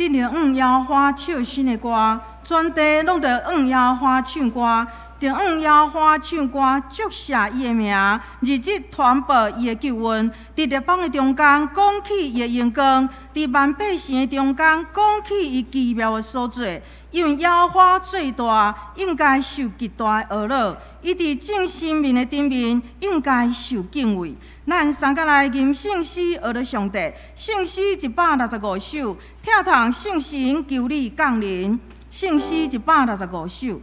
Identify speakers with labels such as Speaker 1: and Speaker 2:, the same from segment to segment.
Speaker 1: 得著向耶和华唱新的歌，全地攏著向耶和华唱歌，著向耶和华唱歌，祝谢伊的名，日日传报伊的救恩。伫列邦的中间讲起伊的荣光，伫万百姓的中间讲起伊奇妙的所做。因为耶和华最大，应该受极大的呵咾；伊伫众神明的顶面，应该受敬畏。咱三个来吟圣诗，呵咾上帝。圣诗165首，疼痛圣神求你降临。圣诗165首。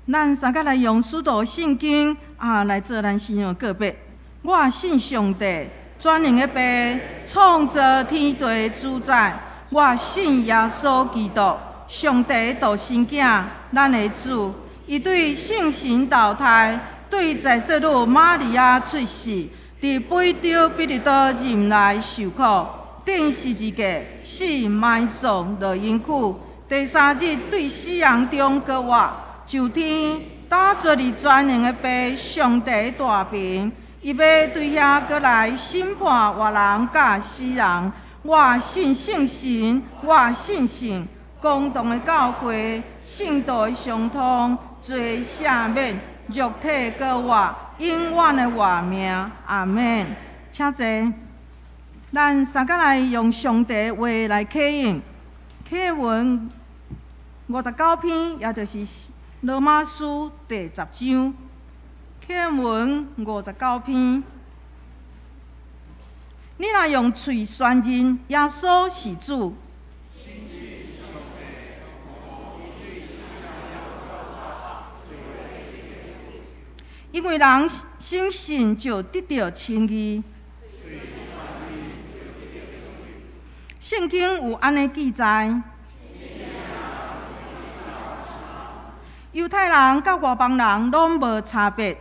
Speaker 1: 咱三个来用使徒圣经啊来做咱信仰告白。我信上帝，全能的父，创造天地主宰。我信耶稣基督，上帝的独生囝，咱的主。伊对圣神投胎，对在圣女玛利亚出世，伫本丢彼得多忍耐受苦，钉十字架，死埋葬落阴府，第三日对死人中复活。上天打坐伫全能的父上帝的大爿，伊欲对遐阁来审判活人佮死人。我信圣神，我信圣公同的教会，圣徒的相通，罪赦免，肉体阁活，永远的活命。阿们。请坐。咱三个来用上帝的话来启应，启文59篇，也就是罗马书第10章，启文59篇。你若用喙宣认耶稣是主，因为人深信就得著称义。圣经有按呢记载。犹太人佮外邦人攏无差别。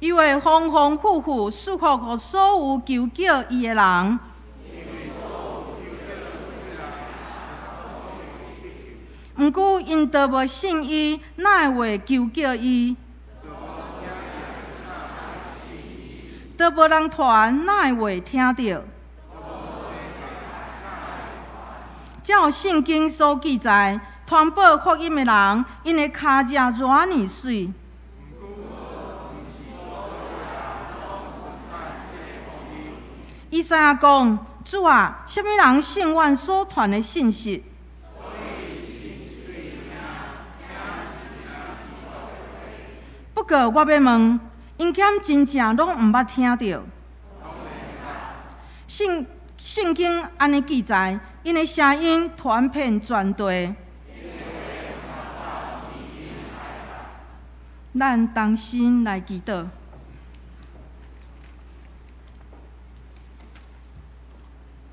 Speaker 1: 伊會豐豐富富賜福予所有求叫伊的人。毋過𪜶都無信伊，哪會求叫伊？都無人傳，哪會聽著？照聖經所記載，傳報福音的人，𪜶的跤跡偌爾媠。以賽亞講：主啊，啥物人信阮所傳的信息？不過我欲問，𪜶敢真正攏毋捌聽著？聖經按呢記載，𪜶的聲音傳遍全地。咱同心來祈禱。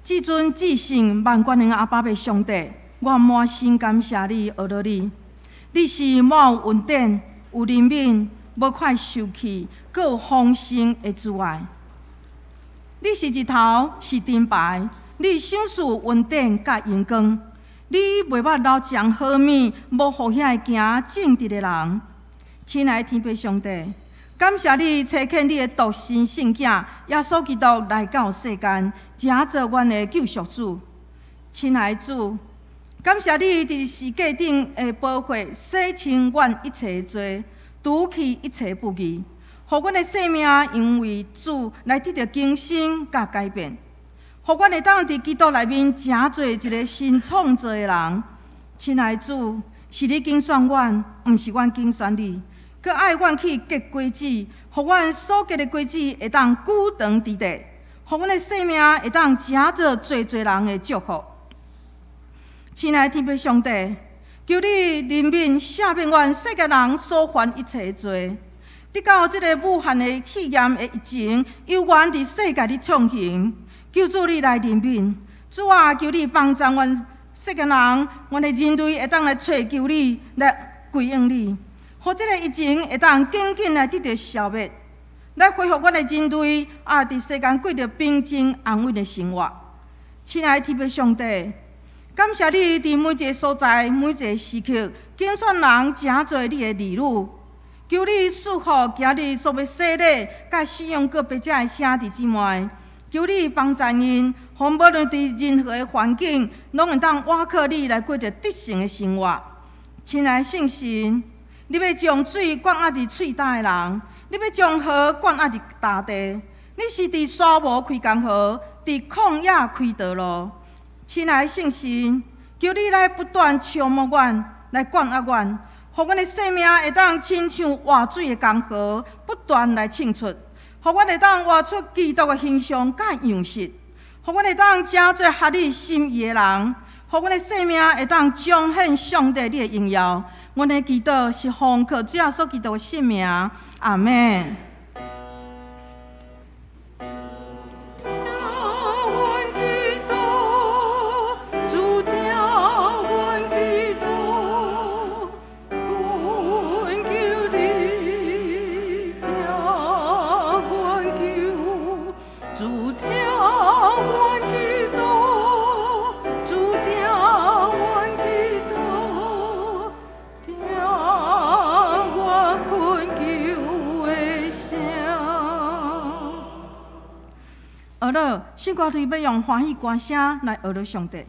Speaker 1: 至尊至聖萬全能阿爸父上帝，我滿心感謝你，阿羅你。你是滿有恩典、有憐憫、無快受氣、閣有豐盛的慈愛。你是日頭，是燈牌，你賞賜恩典佮榮光。你袂捌留一項好物，無予遐个行正直的人。親愛的天父上帝，感謝你差遣你的獨生聖子耶穌基督來到世間，成做阮的救贖主。親愛的主，感謝你佇十架頂的寶血洗清阮一切的罪，除去一切不義，予阮的生命因為主來得著更新佮改變，予阮會當佇基督內面成做一个新創造的人。親愛的主，是你揀選阮，毋是阮揀選你。閣愛阮去結果子，予阮所結的果子會當久長佇地，予阮的生命會當成做濟濟人的祝福。親愛的天父上帝，求你憐憫赦免阮世界人所犯一切的罪。直到這个武漢的肺炎的疫情猶原佇世界咧暢行，求主你來憐憫，主啊，求你幫助阮世界人，阮的人類會當來揣求你，來歸向你。予這个疫情會當緊緊來得著消滅，來恢復阮的人類啊，佇世間過著平靜安穩的生活。親愛的天父上帝，感謝你佇每一个所在、每一个時刻，揀選人成做你的兒女。求你賜福今日所欲洗禮、佮信仰告白者的兄弟姊妹。求你幫助𪜶，予無論佇任何的環境，攏會當倚靠你來過著得勝的生活。親愛的聖神，你欲將水灌壓佇喙焦的人，你欲將雨灌壓佇大地。你是佇沙漠開江河，佇曠野開道路。親愛的聖神，求你來不斷觸摸阮，來灌壓阮，予阮的生命會當親像活水的江河，不斷來滲出，予阮會當活出基督的形象佮樣式，予阮會當成做合你心意的人，予阮的生命會當彰顯上帝你的榮耀。阮的祈禱是奉靠主耶穌基督的聖名，阿們。聽阮祈禱，主聽阮祈禱，懇求你聽阮求，主聽阮祈禱，主聽阮祈禱，聽我懇求的聲。學了，聖歌隊欲用歡喜歌聲來學了上帝。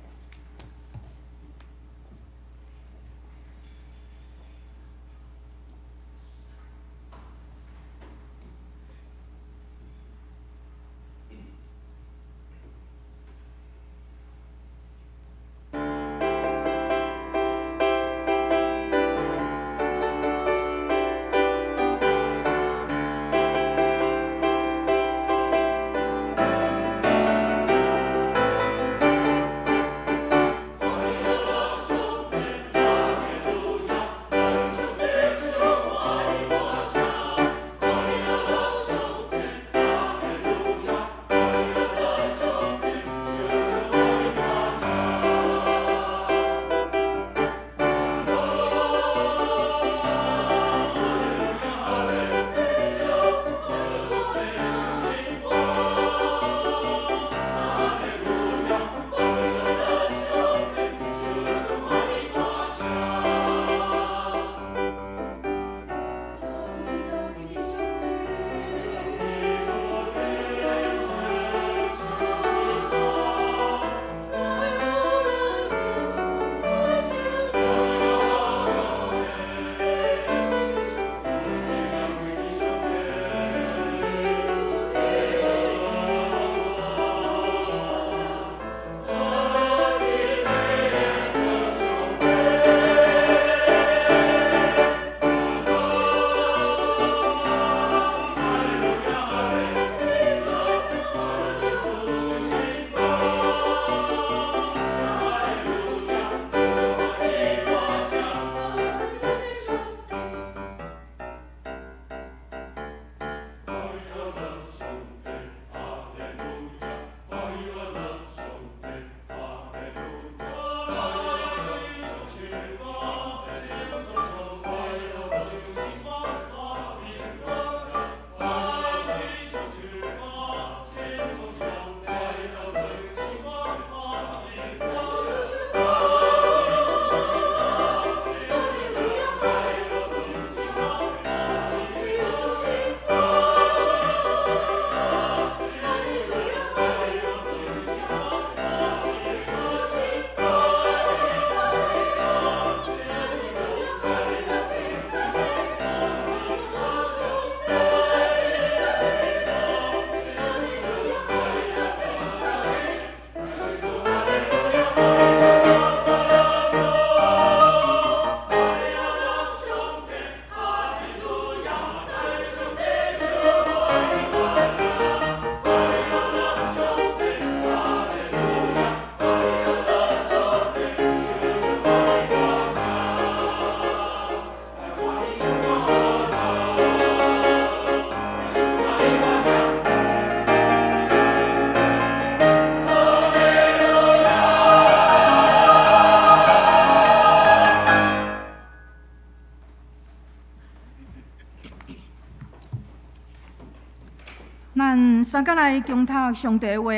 Speaker 1: 咱三個來共讀上帝的話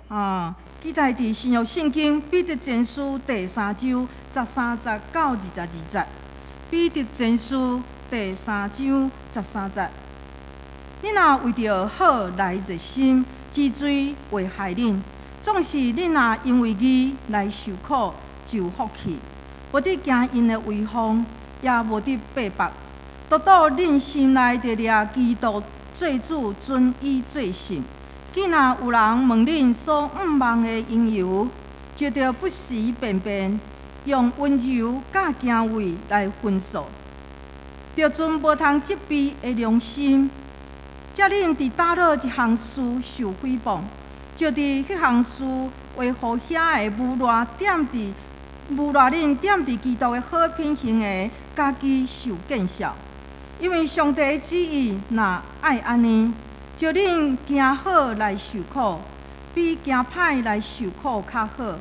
Speaker 1: 啊，記載佇新約聖經彼得前書第三章十三節到22節。彼得前書第三章十三節。恁若為著好來熱心，這罪會害恁；總是恁若因為義來受苦，就有福氣。無得驚𪜶的威風，也無得八百。獨獨恁心內著掠基督做主，尊伊做聖。既若有人問恁所向望的緣由，就著不時便辯，用溫柔佮敬畏來訓訴，著存無通責備的良心。遮恁佇打倒一項事受誹謗，就佇彼項事維護遐个侮辱踮佇侮辱恁踮佇基督的好品行的，家己受見笑。因為上帝的旨意若愛按呢，著恁行好來受苦，比行歹來受苦較好。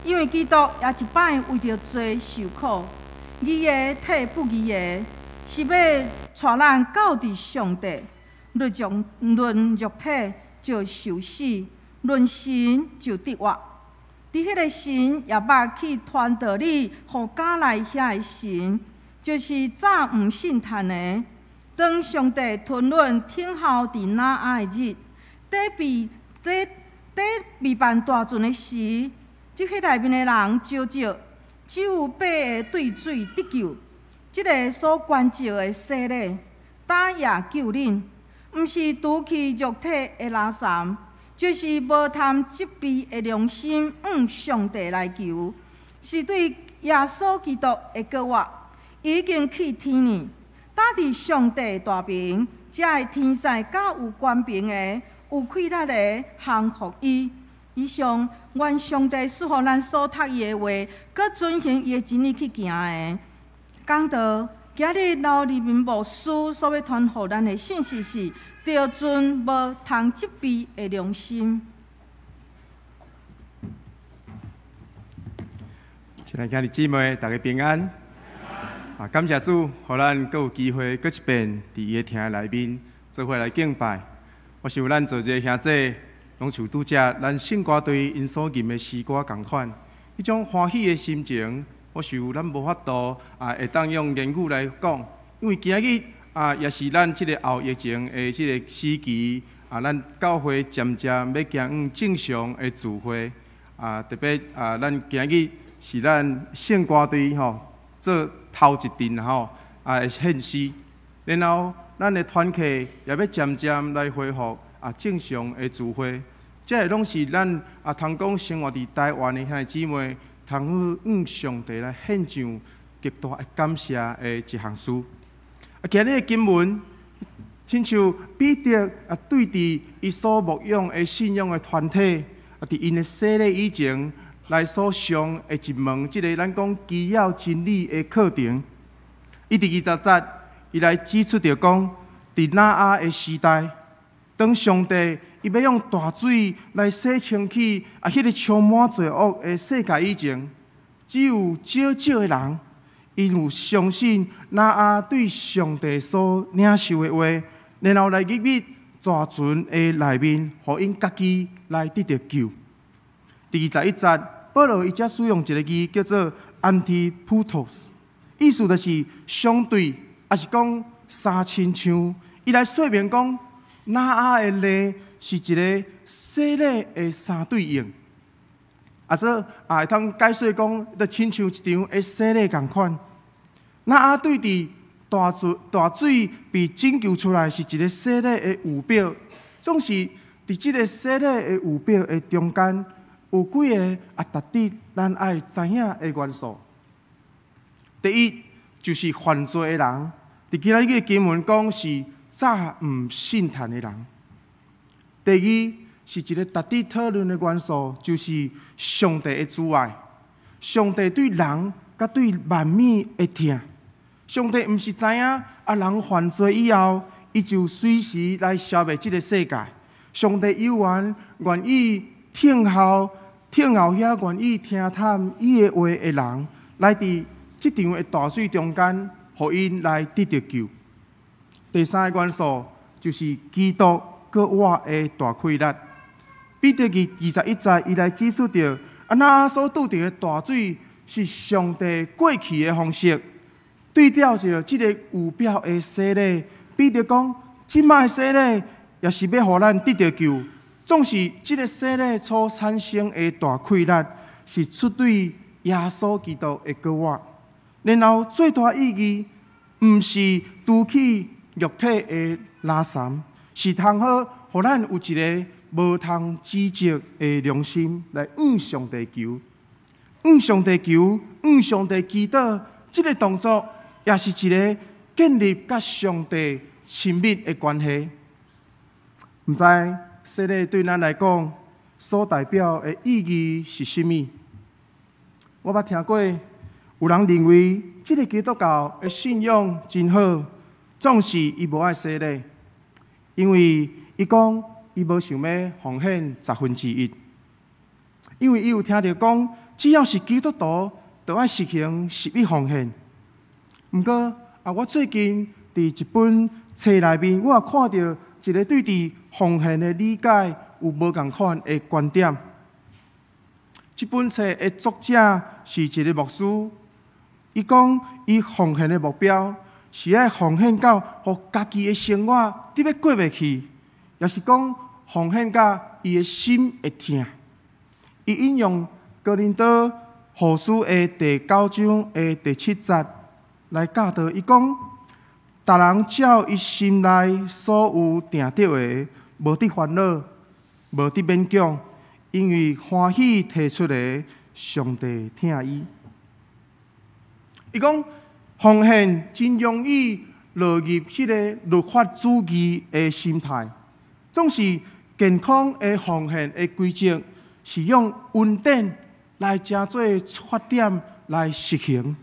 Speaker 1: 因為基督也一擺為著罪受苦，義的替不義的，是欲帶咱到佇上帝。論肉體就受死，論神就得活。佇彼个神也捌去傳道理予加內遐个神，就是早毋信嘆的。當上帝吞忍等候佇挪亞的日，佇備辦大船的時，這彼內面的人少少，只有八个對水得救。這个所關照的洗禮，今也救恁，毋是除去肉體的垃圾，就是無通責備的良心，向上帝來求，是對耶穌基督的復活，已經去天呢，今佇上帝大爿，才會天使佮有權柄的、有氣力的降服伊。以上，願上帝賜予咱所讀伊的話，閣遵行伊的真理去行的。講道，今日劉立民牧師所欲傳予咱的信息是：著存無通責備的良心。
Speaker 2: 親愛的兄弟姊妹，大家平安。啊，感謝主，予咱閣有機會閣一遍佇伊的廳內面做伙來敬拜。我想咱做這个兄弟，攏像拄才咱聖歌隊𪜶所吟的詩歌仝款，彼種歡喜的心情，我想咱無法度啊，會當用言語來講，因為今日啊，也是咱這个後疫情的這个時期啊，咱教會漸漸欲行向正常的聚會啊，特別啊，咱今日是咱聖歌隊吼做頭一陣吼啊獻詩，然後咱的團契也欲漸漸來恢復啊正常的聚會，這个攏是咱啊通講生活佇台灣的兄弟姊妹，通好向上帝來獻上極大的感謝的一項事。啊，今日的經文，親像彼得啊，對佇伊所牧養的信仰的團體，啊，佇𪜶的洗禮以前來所上的一門，這个咱講基要真理的課程。伊佇20節，伊來指出著講，佇挪亞的時代，當上帝伊欲用大水來洗清去啊，彼个充滿罪惡的世界以前，只有少少的人，𪜶有相信挪亞對上帝所領受的話，然後來入去大船的內面，予𪜶家己來得著救。佇21節，保羅伊才使用一个字叫做 “antiputros”，意思就是相對，抑是講相親像。伊來說明講，挪亞的禮是一个洗禮的相對應，啊，這啊會通解說講，就親像一場的洗禮仝款。挪亞對佇大水大水被拯救出來，是一个洗禮的預表。總是佇這个洗禮的預表的中間，有幾个啊，值得咱愛知影的元素。第一，就是犯罪的人，佇今仔日的經文講是早毋信嘆的人。第二，是一个值得討論的元素，就是上帝的慈愛。上帝對人佮對萬物的疼。上帝毋是知影啊，人犯罪以後，伊就隨時來消滅這个世界。上帝猶原願意聽候，聽候遐願意聽探伊的話的人，來佇這場的大水中間，予𪜶來得著救。第三个元素就是基督閣活的大氣力。彼得佇21節，伊來指出著，按怎所拄著的大水是上帝過去的方式，對照著這个預表的洗禮，彼得講，這擺的洗禮也是欲予咱得著救，總是這个洗禮所產生的大氣力，是出對耶穌基督的復活。然後最大意義，毋是除去肉體的垃圾，是通好，予咱有一个無通指責的良心來向上帝求，向上帝求，向上帝祈禱，這个動作也是一个建立佮上帝親密的關係。毋知洗禮對咱來講所代表的意義是啥物？我捌聽過有人認為這个基督教的信仰真好，總是伊無愛洗禮，因為伊講伊無想欲奉獻十分之一，因為伊有聽著講，只要是基督徒，就愛實行十一奉獻。毋過啊，我最近佇一本冊內面，我也看著一个對佇奉獻的理解有無仝款的觀點。這本冊的作者是一个牧師，伊講伊奉獻的目標是愛奉獻到予家己的生活得欲過袂去，也是講奉獻到伊的心會疼。伊引用哥林多後書的第九章的第七節來教導，伊講：逐人照伊心內所有定得的，無得煩惱，無得勉強，因為歡喜提出的，上帝疼伊。伊講奉獻真容易落入彼个律法主義的心態，總是健康的奉獻的規則是用恩典來成做出發點來實行。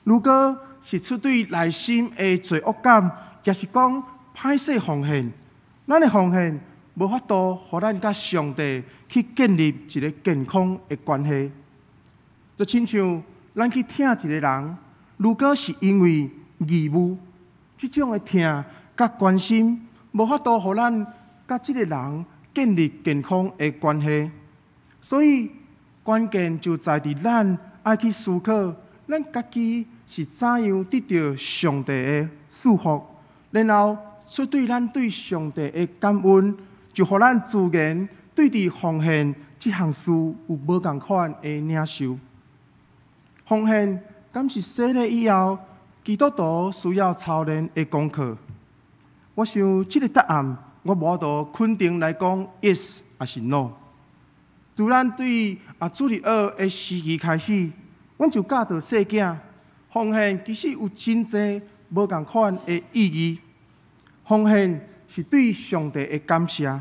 Speaker 2: 如果是出對內心的罪惡感，抑是講歹勢奉獻，咱的奉獻無法度予咱佮上帝去建立一个健康的關係。就親像咱去疼一个人，如果是因為義務，這種的疼佮關心，無法度予咱佮這个人建立健康的關係。所以關鍵就在佇咱愛去思考，咱家己是怎樣得著上帝的祝福，然後出對咱對上帝的感恩，就予咱自然對佇奉獻這項事有無仝款的領受。奉獻敢是洗禮以後，基督徒需要操練的功課？我想這个答案，我無法度肯定來講 yes 抑是 no。自咱對主日學的時期開始，阮就教導細囝，奉獻其實有真濟無仝款的意義。奉獻是對上帝的感謝，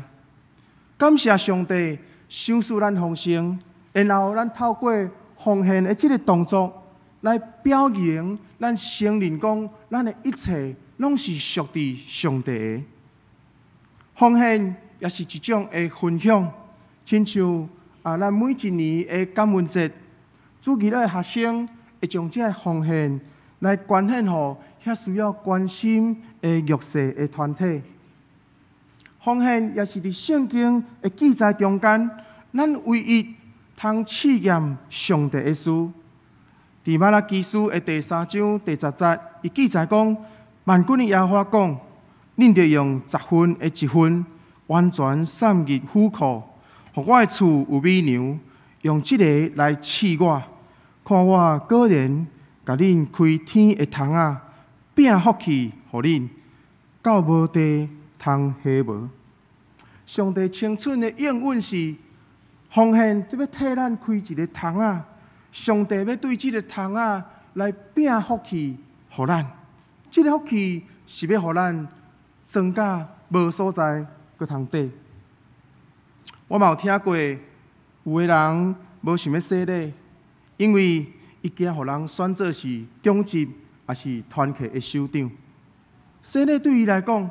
Speaker 2: 感謝上帝賞賜咱豐盛，然後咱透過奉獻的這个動作來表明咱承認講，咱的一切攏是屬佇上帝的。奉獻也是一種的分享，親像咱每一年的感恩節，主日的學生會將這个奉獻來捐獻予遐需要關心的弱勢的團體。奉獻也是佇聖經的記載中間，咱唯一通試驗上帝的事。佇瑪拉基書的第三章第十節，伊記載講：萬軍的耶和華講，恁著用十分的一份，完全送入府庫，予我的厝有米糧，用這个來試我，看我果然共恁開天的窗仔，餅福氣予恁，到無地通下無。上帝清楚的應允是，奉獻欲替咱開一个窗仔，上帝欲對這个窗仔來餅福氣予咱，這个福氣是欲予咱裝甲無所在閣通綴。我嘛有聽過，有的人無想欲洗禮，因為伊驚予人選做是長執抑是團契的首長。洗禮對伊來講，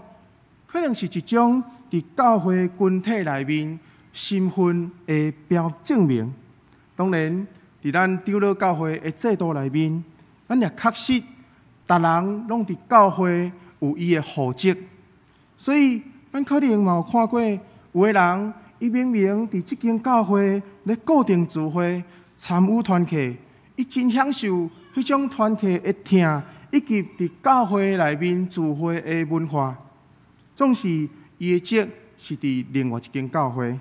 Speaker 2: 可能是一種佇教會群體內面身份的標證明。當然，佇咱長老教會的制度內面，咱也確實，逐人攏佇教會有伊的戶籍，所以咱可能嘛有看過，有的人伊明明佇這間教會咧固定聚會參與團契，伊真享受彼種團契的疼，以及佇教會內面聚會的文化。總是伊的職是佇另外一間教會，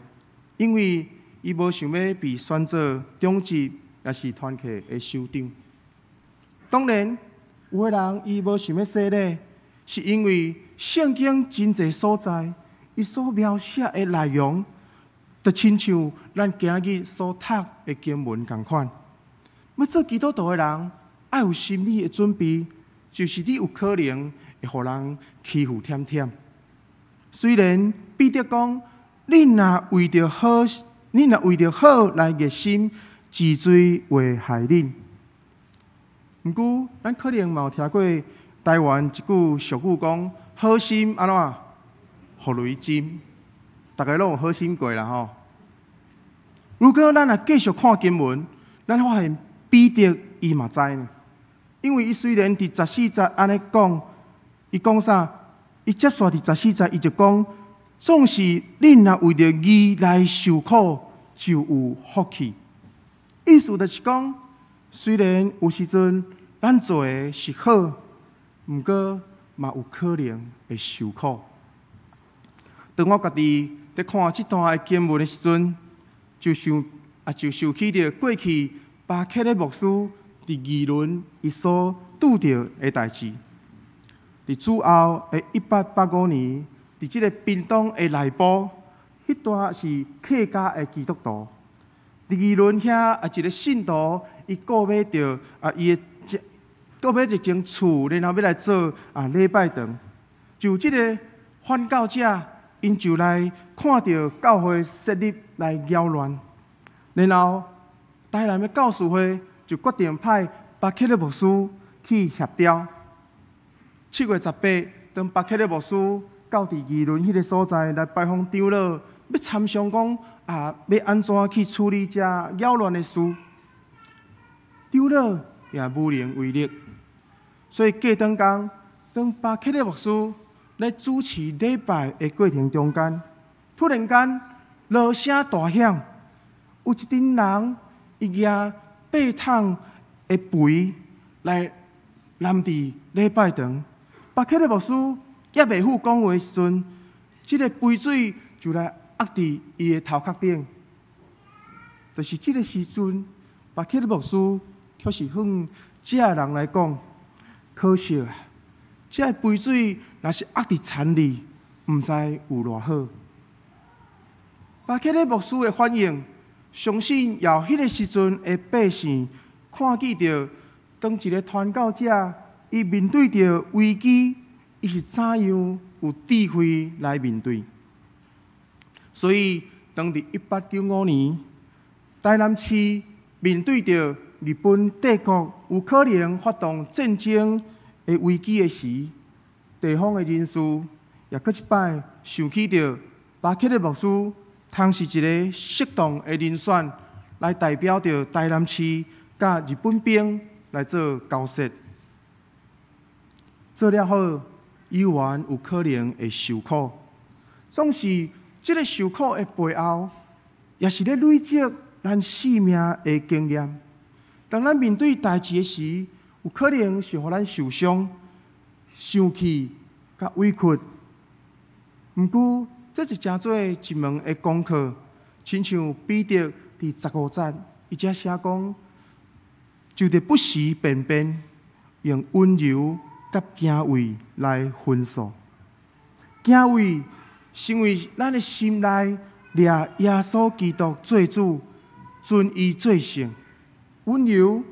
Speaker 2: 因為伊無想欲被選做長執，抑是團契的首長。當然，有的人伊無想欲洗禮，是因為聖經真濟所在，伊所描寫的內容，就親像咱今日所讀的經文仝款。欲做基督徒的人，愛有心理的準備，就是你有可能會予人欺負忝忝。雖然彼得講，恁若為著好，恁若為著好來熱心，治罪會害恁。毋過，咱可能嘛有聽過台灣一句俗語講：好心按怎，予雷針。逐家攏有好心過啦吼。如果咱若繼續看經文，咱發現彼得伊嘛知呢，因為伊雖然佇十四節按呢講，伊講啥？伊接續佇十四節，伊就講：總是恁若為著義來受苦，就有福氣。意思就是講，雖然有時陣咱做的是好，毋過嘛有可能會受苦。當我家己佇看這段的經文的時陣，就想啊，就想起著過去巴克的牧師佇議論伊所拄著的代誌。佇主後的1885年，佇這个屏東的內埔，彼段是客家的基督徒。佇議論遐啊，一个信徒，伊購買著啊，伊的購買一間厝，然後欲來做啊禮拜堂。就這个反教者，𪜶就來看著教會設立來擾亂，然後台南的教士會就決定派巴克的牧師去協調。7月18，當巴克的牧師到佇議論彼个所在來拜訪長老，欲參詳講啊，欲按怎去處理這擾亂的事，長老也無能為力。所以過轉工，當巴克的牧師咧主持禮拜的過程中間，突然間鑼聲大響，有一陣人伊舉八桶的肥來淋佇禮拜堂。巴克的牧師猶未赴講話的時陣，這个肥水就來壓佇伊的頭殼頂。就是這个時陣，巴克的牧師卻是向這个人來講：可惜啊，這个肥水若是壓佇田裡，毋知有偌好。巴克的牧師的反應，相信予彼个時陣的百姓看見著，當一个傳教者，伊面對著危機，伊是怎樣有智慧來面對。所以，當佇1895年，台南市面對著日本帝國有可能發動戰爭的危機的時，地方的人士也閣一擺想起著巴克的牧師，通是一个適當的人選，來代表著台南市佮日本兵來做交涉。做了好，猶原有可能會受苦。總是這个受苦的背後，也是咧累積咱生命的經驗。當咱面對代誌的時，有可能是予咱受傷、生氣、佮委屈。毋過，這是成做一門的功課，親像彼得佇15節，伊才寫講，就得不時便變，用溫柔佮敬畏來訓訴。敬畏成為咱的心內掠耶穌基督做主，尊伊做聖。溫柔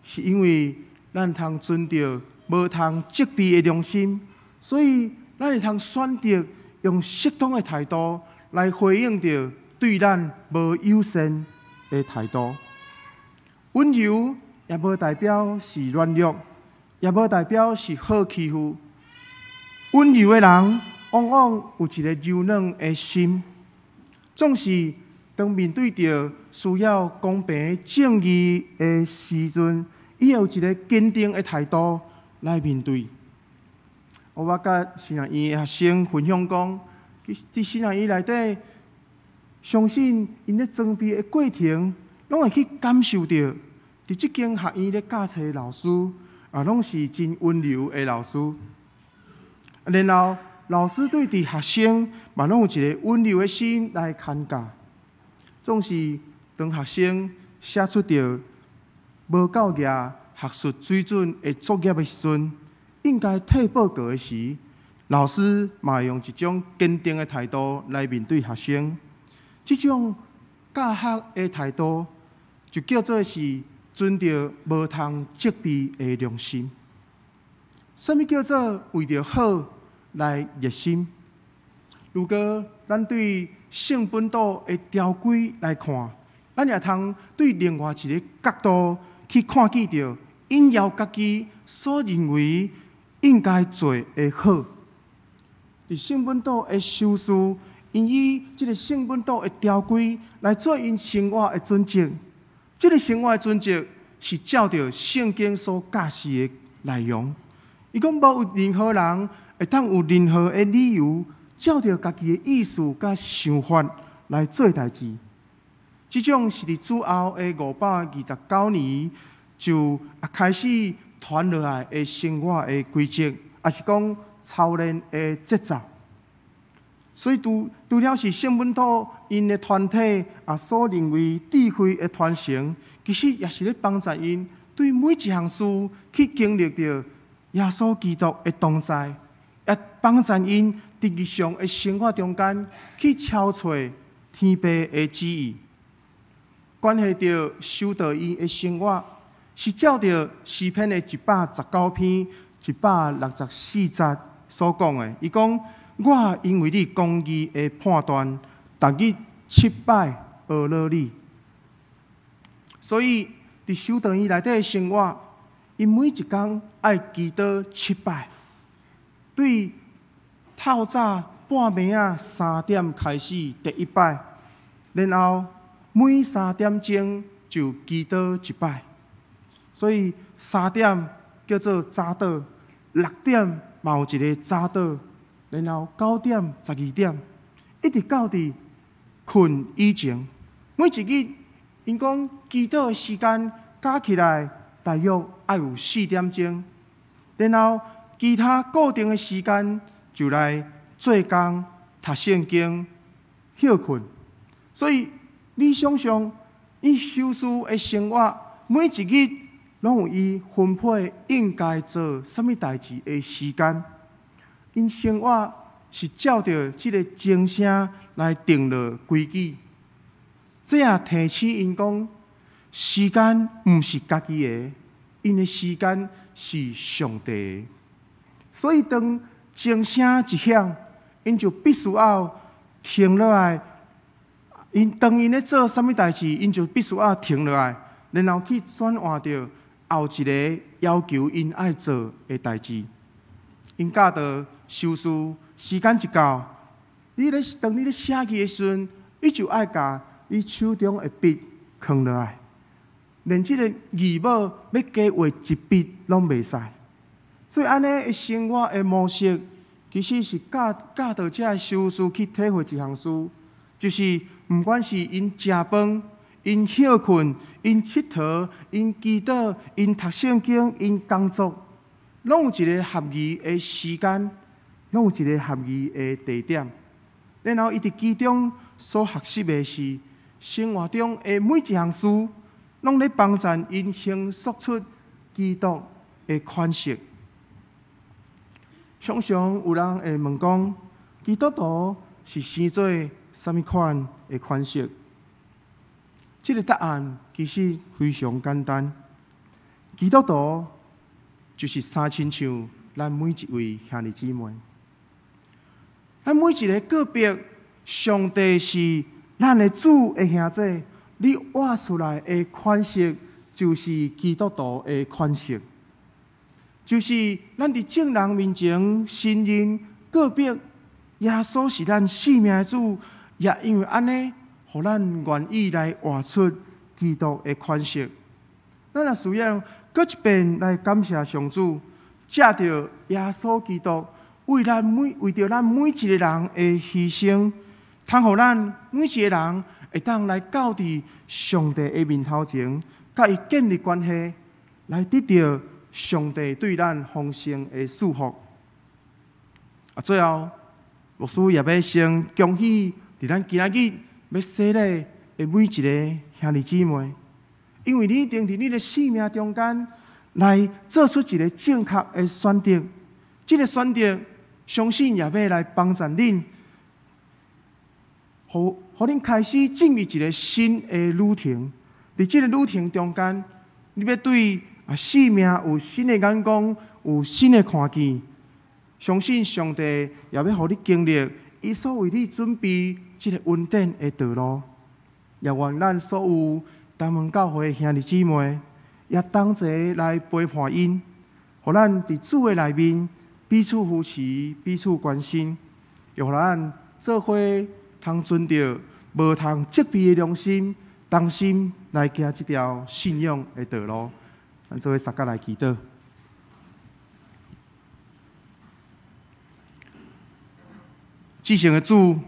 Speaker 2: 是因為咱通存著無通責備的良心，所以咱會通選擇用適當的態度來回應著對咱無友善的態度。溫柔也無代表是軟弱，也無代表是好欺負。溫柔的人往往有一个柔軟的心，總是當面對著需要公平正義的時陣，伊會有一个堅定的態度來面對。我捌佮神學院的學生分享講，佇神學院內底，相信𪜶咧裝備的過程，攏會去感受著，佇這間學院咧教冊的老師，啊，攏是真溫柔的老師。然後老師對佇學生嘛，攏有一个溫柔的心來牽教。總是當學生寫出著無夠額學術水準的作業的時陣，應該退報告的時，老師嘛會用一種堅定的態度來面對學生。這種教學的態度，就叫做是存著無通責備的良心。啥物叫做為著好來熱心？如果咱對聖本篤的條規來看，咱也通對另外一个角度去看見著，𪜶枵家己所認為應該做的好。佇聖本篤的修士，𪜶以這个聖本篤的條規來做𪜶生活的準則。這个生活的準則是照著聖經所教示的內容。伊講無有任何人會當有任何的理由，照著家己的意思佮想法來做代誌。這種是佇主後的529年就開始傳落來的生活的規則，抑是講操練的節奏。所以除了是聖本篤𪜶的團體啊所認為智慧的傳承，其實也是咧幫助𪜶對每一項事去經歷著耶穌基督的同在，也幫助𪜶佇日常的生活中間去超揣天父的旨意。關係著修道院的生活，是照著詩篇的119篇164節所講的。伊講：我因為你公義的判斷，逐日七擺呵咾你。所以，佇修道院內底的生活，𪜶每一工愛祈禱七擺，對透早半暝仔3點開始第一擺，然後每3點鐘就祈禱一擺。所以三點叫做早禱，6點嘛有一个早禱，然後9點、12點，一直到佇睏以前，每一日𪜶講祈禱的時間加起來大約愛有4點鐘，然後其他固定的時間就來做工、讀聖經、歇睏。所以你想像伊修士的生活，每一日攏有伊分配應該做啥物代誌的時間。𪜶生活是照著這个鐘聲來定落規矩。這也提醒𪜶講，時間毋是家己的，𪜶的時間是上帝的。所以當鐘聲一響，𪜶就必須愛停落來。𪜶當𪜶咧做啥物代誌，𪜶就必須愛停落來，然後去轉換著後一个要求𪜶愛做的代誌。𪜶教導修士，時間一到，你咧當你咧寫字的時陣，你就愛共你手中的筆囥落來，連這个字母欲加畫一筆攏袂使。所以按呢的生活的模式，其實是教教導這个修士去體會一項事，就是毋管是𪜶食飯、𪜶歇睏、𪜶𨑨迌、𪜶祈禱、𪜶讀聖經、𪜶工作，攏有一个合宜的時間，攏有一个合宜的地點。然後伊佇其中所學習的是生活中的每一項事，攏咧幫助𪜶形塑出基督的款式。常常有人會問講，基督徒是生做啥物款的款式？這个答案其實非常簡單，基督徒就是生親像咱每一位兄弟姊妹，咱每一个個別，上帝是咱的主的兄弟，你活出來的款式就是基督徒的款式，就是咱佇眾人面前承認個別耶穌是咱生命的主，也因為按呢，予咱願意來活出基督的款式。咱若需要閣一遍來感謝上主，藉著耶穌基督為著咱每一个人的犧牲，通予咱每一个人會當來到佇上帝的面頭前，佮伊建立關係，來得著上帝對咱豐盛的祝福。啊，最後，牧師也欲先恭喜佇咱今仔日欲洗禮的每一个兄弟姊妹，因為你一定佇你的生命中間來做出一个正確的選擇，這个選擇相信也欲來幫助恁，予恁開始進入一个新的旅程。佇這个旅程中間，你欲對生命有新的眼光，有新的看見。相信上帝也欲予你經歷伊所為你準備這个恩典的道路。也願咱所有東門教會的兄弟姊妹，也同齊來陪伴𪜶，予咱佇主的內面彼此扶持、彼此關心，又予咱做伙通存著無通責備的良心，同心來行這條信仰的道路。咱做伙相佮來祈禱。至聖的主，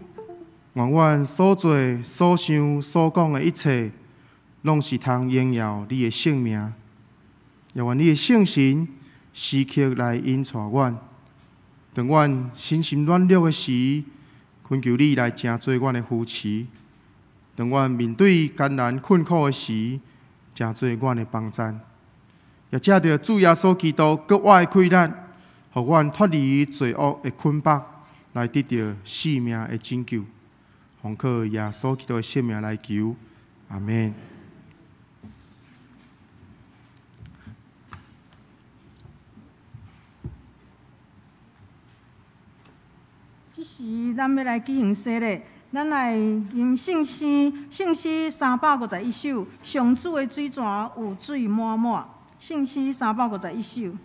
Speaker 2: 願阮所做、所想、所講的一切，攏是通榮耀你的聖名。也願你的聖神時刻來引帶阮，當阮身心軟弱的時，懇求你來成做阮的扶持；當阮面對艱難困苦的時，成做阮的幫贊。也藉著主耶穌基督格外的氣力，予阮脫離罪惡的捆綁，來得著生命的拯救。奉靠耶穌基督的聖名來求，阿們。
Speaker 1: 這時，咱欲來舉行洗禮，咱來吟聖詩，聖詩351首，上主的水泉有水滿滿，聖詩351首。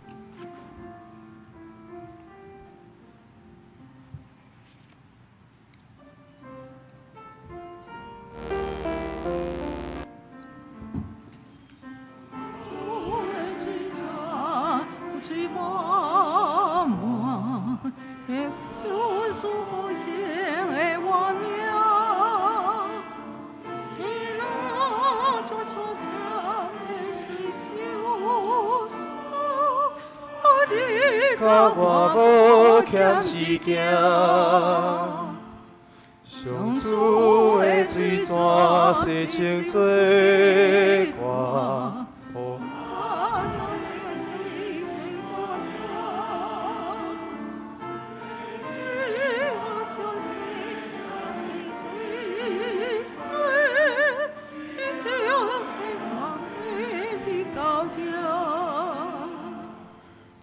Speaker 3: 甲我無欠事行，上主的水泉洗清罪過。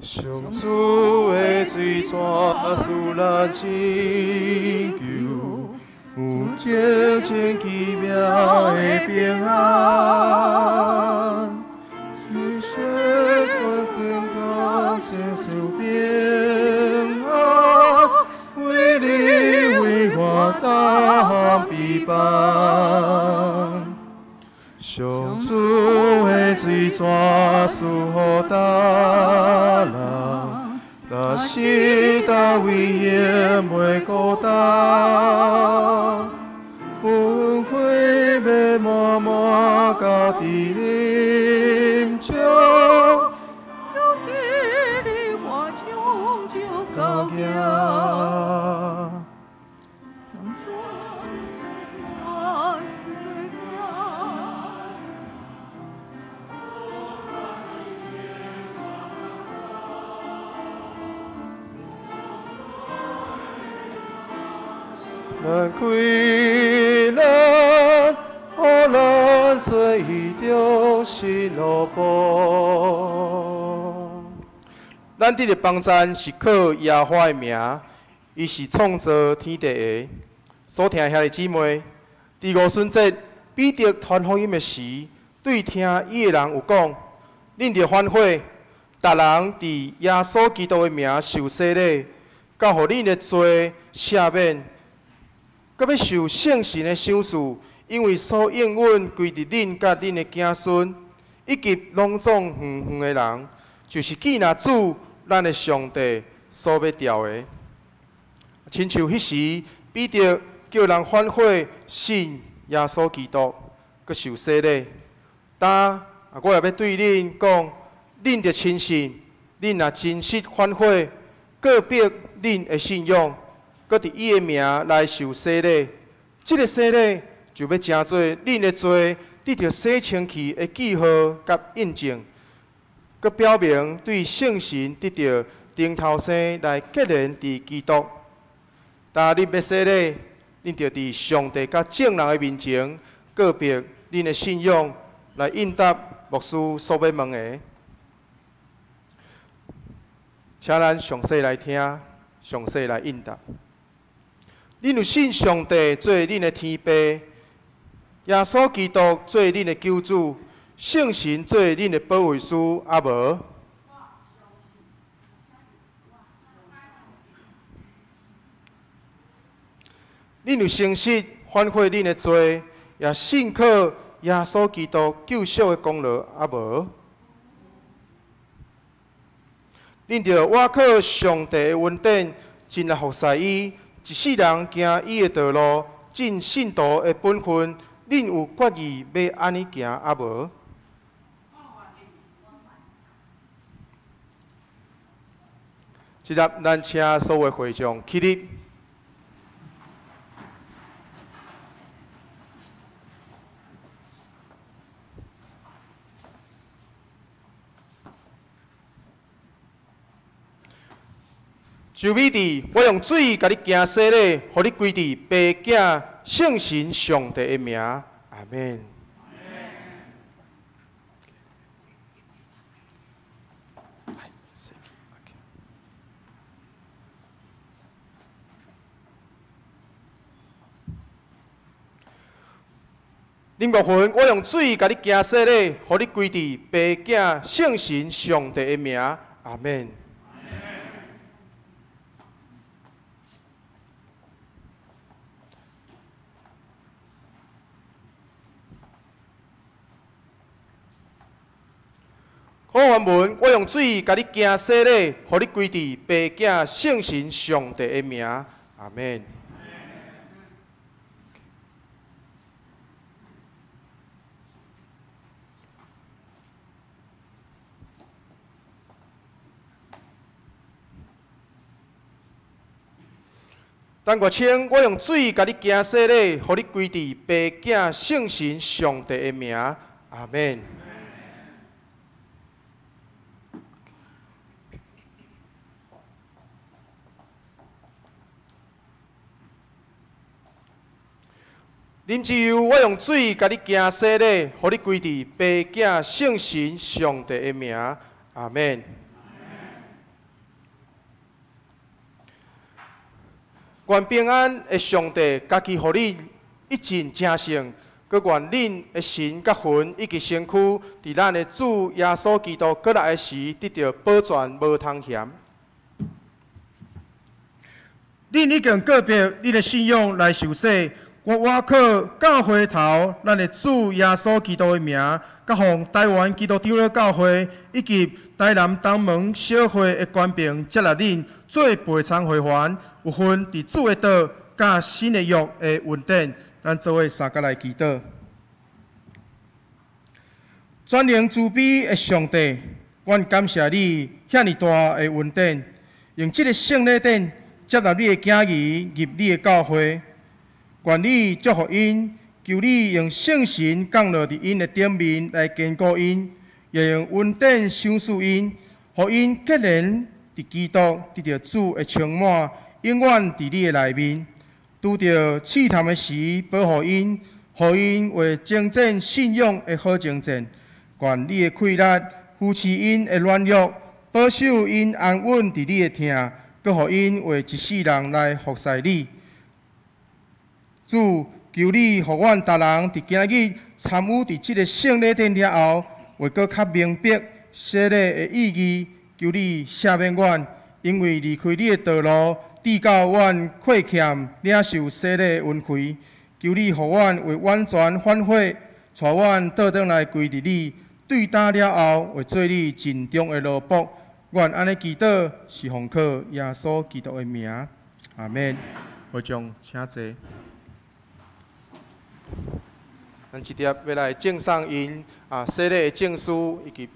Speaker 3: 上主的水泉赐咱拯救，有真正奇妙的平安。是谁我天堂接受平安，为你为我担悲痛。上主的水泉赐予逐人，若是逐位永袂孤单。恩惠欲满满家己啉酒，
Speaker 1: 有记你我将就
Speaker 3: 高行。咱开咱，予咱做伊中心路步。
Speaker 2: 咱伫个帮赞是靠耶和华的名，伊是創造天地的。所聽兄弟姊妹，佇五旬節彼得傳福音的時，對聽伊的人有講：恁著反悔，逐人佇耶穌基督的名受洗禮，到予恁的罪赦免。閣欲受聖神的賞賜，因為所應允歸佇恁佮恁的子孫，以及攏總遠遠的人，就是記若主咱的上帝所欲召的。親像彼時彼得叫人反悔信耶穌基督，閣受洗禮。今啊，我也欲對恁講，恁著深信，恁若真實反悔，告白恁的信仰，閣佇伊的名來受洗禮，這个洗禮就欲成做恁的罪得著洗清氣的記號佮印證，閣表明對聖神得著重頭生來結連佇基督。當恁欲洗禮，恁著佇上帝佮眾人的面前告白恁的信仰，來應答牧師所欲問的。請咱詳細來聽，詳細來應答。恁有信上帝做恁的天父，耶穌基督做恁的救主，聖神做恁的保惠師，啊無？恁有誠實反悔恁的罪，也信靠耶穌基督救贖的功勞，啊無？恁著倚靠上帝的恩典，盡力服侍伊，一世人行伊的道路，盡信徒的本分。恁有決意欲按呢行，啊無？這粒咱請所有會眾起立。周美娣，我用水共你行洗禮，予你歸佇父子聖神上帝的名，阿們。林國雲，我用水共你行洗禮，予你歸佇父子聖神上帝的名，阿們。好，原文，我用水共你行洗禮，予你歸佇父子聖神上帝的名，阿們。陳國清，我用水共你行洗禮，予你歸佇父子聖神上帝的名，阿們。林志友，我用水共你行洗禮，予你歸佇父子聖神上帝的名，阿們。願平安的上帝家己予恁一盡成聖，閣願恁的神佮魂以及身軀，佇咱的主耶穌基督閣來的時，得著保全無通嫌。恁已經告別恁的信仰來受洗，我倚靠教會頭咱的主耶穌基督的名，佮奉台灣基督長老教會以及台南東門小會的權柄，接納恁做陪參會員，有份佇主的道佮新的約的恩典，咱做伙相共來祈禱。全能慈悲的上帝，阮感謝你遐爾大的恩典，用這个聖禮典接納你的囝兒入你的教會。願你祝福𪜶，求你用聖神降落佇𪜶的頂面來堅固𪜶，也用恩典賞賜𪜶，予𪜶結連佇基督，得著主的充滿，永遠佇你的內面。拄著試探的時，保護𪜶，予𪜶為征戰信仰的好征戰。願你的氣力扶持𪜶的軟弱，保守𪜶安穩佇你的疼，閣予𪜶為一世人來服侍你。主，求你予阮逐人佇今日參與佇這个聖禮典了後，會閣較明白洗禮的意義。求你赦免阮，因為離開你的道路，致到阮虧欠領受洗禮的恩惠。求你予阮會完全反悔，帶阮倒轉來歸佇你。對打了後，會做你盡忠的奴僕。阮按呢祈禱，是奉靠耶穌基督的名，阿們。會長，請坐。咱這碟欲來贈送𪜶洗禮的證書以及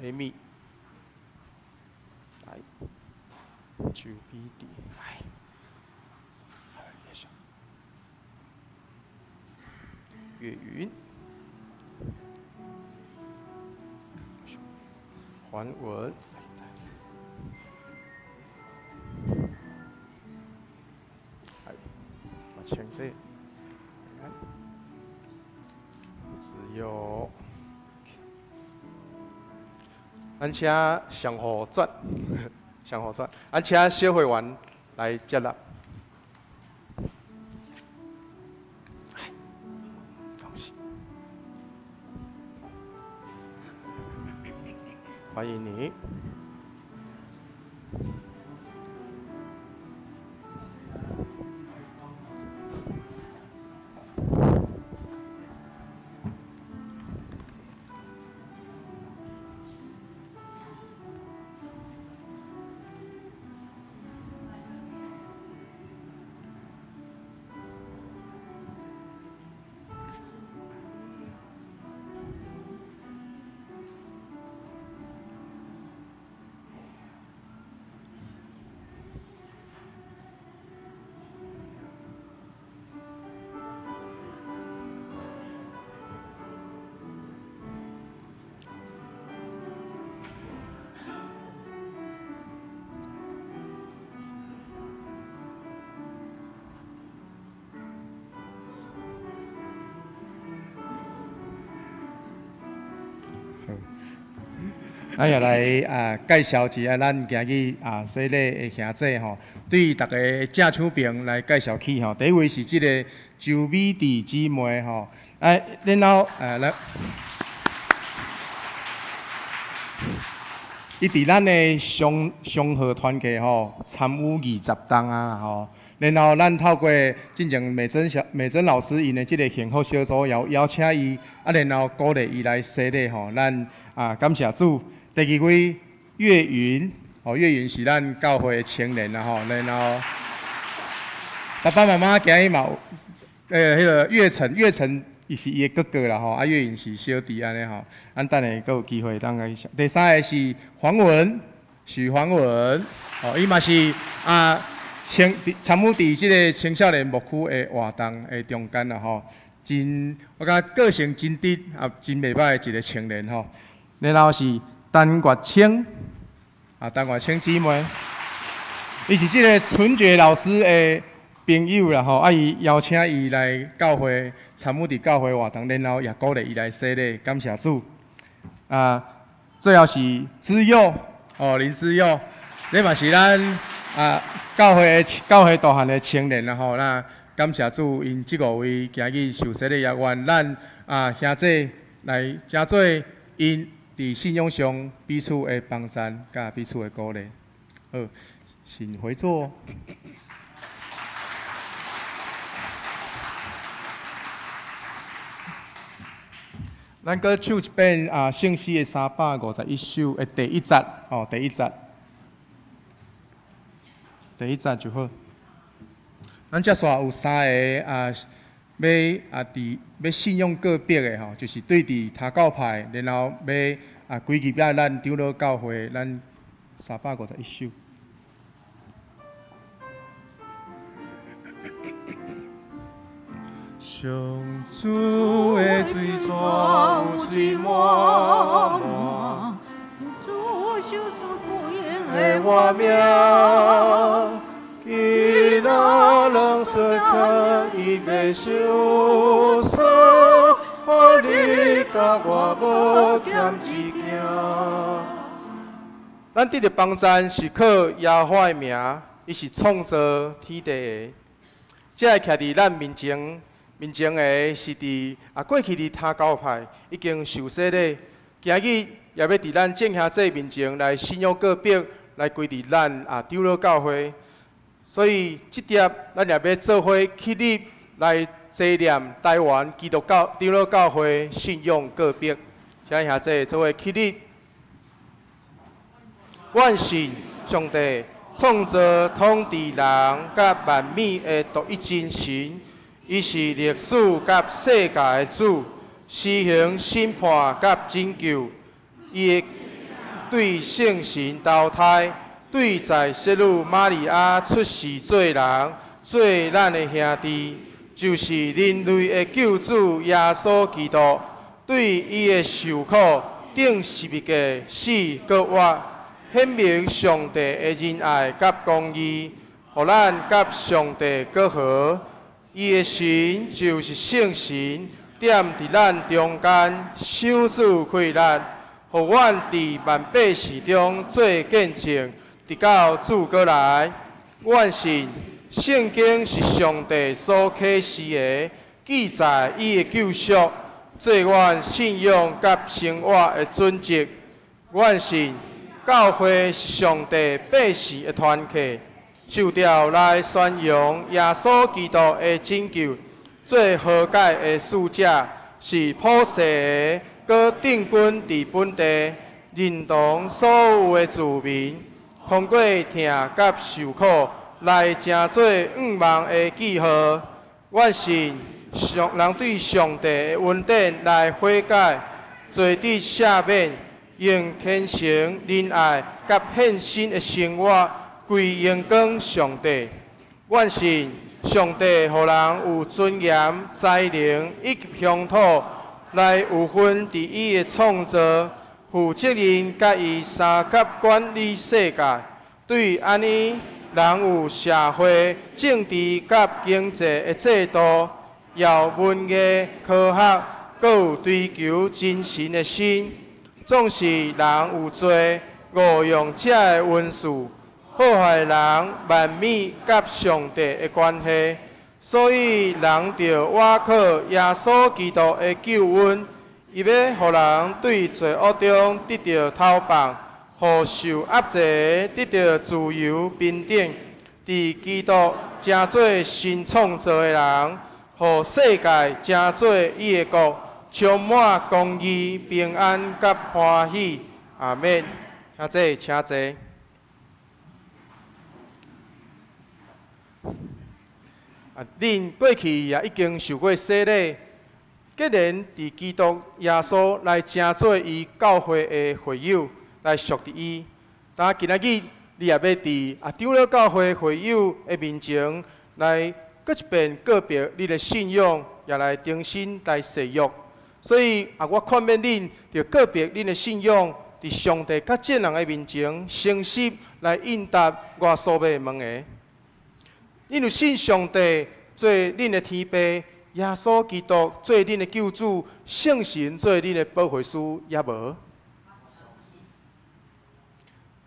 Speaker 2: 禮物。來，周美弟，來，岳雲，黃文。來，我請坐。只有，咱請上護轉，上護轉，咱請小會員來接納。恭喜，歡迎你。咱也來介紹一下咱今日洗禮的兄弟吼，對逐个正手邊來介紹起吼。第一位是這个周美弟姊妹吼，然後來，伊佇咱的松和團契吼參與20冬啊吼。然後咱透過進前美珍老師𪜶的這个幸福小組，也有邀請伊，然後鼓勵伊來洗禮吼。咱感謝主。第二位岳雲，岳雲是咱教會的青年啦吼。然後爸爸媽媽今日嘛有，彼个岳成，岳成伊是伊的哥哥啦吼，岳雲是小弟按呢吼。咱等下閣有機會當來。第三个是黃文，許黃文，伊嘛是參與佇這个青少年牧區的活動的中間啦吼，真我感覺個性真直，真袂歹的一個青年吼。然後是陳月清，陳月清姊妹，伊是這個春覺老師的朋友啦吼，伊邀請伊來教會參與佇教會活動，然後也鼓勵伊來洗禮，感謝主。最後是之佑，林之佑，這嘛是咱教會大漢的青年啦吼，那感謝主，𪜶這五位今日受洗禮，也願咱兄弟來成做𪜶佇信仰上彼此的幫贊，佮彼此的鼓勵。好，請回座。咱閣唱一遍聖詩的351首的第一節，第一節。第一節就好。咱接煞有三个欲信仰告別的吼，就是對佇他教派，然後欲歸入咱長老教會，咱351首。
Speaker 3: 上主的水泉有水满满，
Speaker 1: 主受所苦
Speaker 3: 的我命，今仔人说听伊袂受伤，予你佮我无欠一件。
Speaker 2: 咱得著帮赞是靠耶和华的名，伊是创造天地的。這个徛佇咱面前，面前的是佇過去佇他教派已經受洗禮，今日也欲佇咱眾兄弟面前來信仰告白，來歸佇咱長老教會。所以這碟咱也欲做伙起立來紀念台灣基督教長老教會信仰告白。請兄弟做伙起立。我信上帝，創造統治人佮萬物的獨一真神，伊是歷史佮世界的主，施行審判佮拯救。伊會對聖神投胎，對在洗女瑪利亞出世做人，做咱的兄弟，就是人類的救主耶穌基督。對伊的受苦、釘十字架、死、閣活，顯明上帝的仁愛佮公義，予咱佮上帝閣和。伊的神就是聖神，踮佇咱中間，賞賜氣力，予阮佇萬百姓中做見證，直到主閣來。阮信聖經是上帝所啟示的，記載伊的救贖，做阮信仰佮生活的準則。阮信教會是上帝百姓的團體，受召來宣揚耶穌基督的拯救，做和解的使者，是普世的，閣定根佇本地，認同所有的子民，通過疼佮受苦來成做向望的記號。阮信上人對上帝的恩典來悔改，罪得赦免，用虔誠、仁愛佮獻身的生活歸榮光上帝。阮信上帝予人有尊嚴、才能以及鄉土，來有份佇伊的創造，負責任佮伊相佮管理世界。對按呢，人有社會、政治佮經濟的制度，也有文藝、科學，閣有追求真神的心。總是人有罪，誤用這个恩賜，破壞人萬物佮上帝的關係。所以人著倚靠耶穌基督的救恩，伊欲予人對罪惡中得著釋放，予受壓制的得著自由平等。佇基督成做新創造的人，予世界成做伊的國，充滿公義、平安佮歡喜。阿們。兄弟，請坐。啊，恁過去也已經受過洗禮，既然佇基督耶穌來成做伊教會的會友，來屬佇伊。但今仔日你也欲佇長老教會會友的面前來閣一遍告別你的信仰，也來重新來誓約。所以啊，我勸勉恁，著告別恁的信仰，佇上帝佮眾人的面前，誠實來應答我所欲問的。恁有信上帝做恁的天父，耶穌基督做恁的救主，聖神做恁的保惠師，抑無？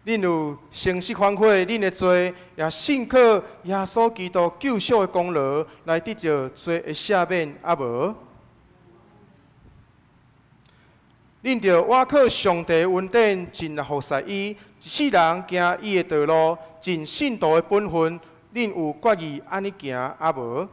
Speaker 2: 恁有誠實反悔恁的罪，也信靠耶穌基督救贖的功勞，來得著罪的赦免，抑無？恁著倚靠上帝的恩典，盡力服侍伊，一世人行伊的道路，盡信徒的本分。恁有決意按呢行，抑無？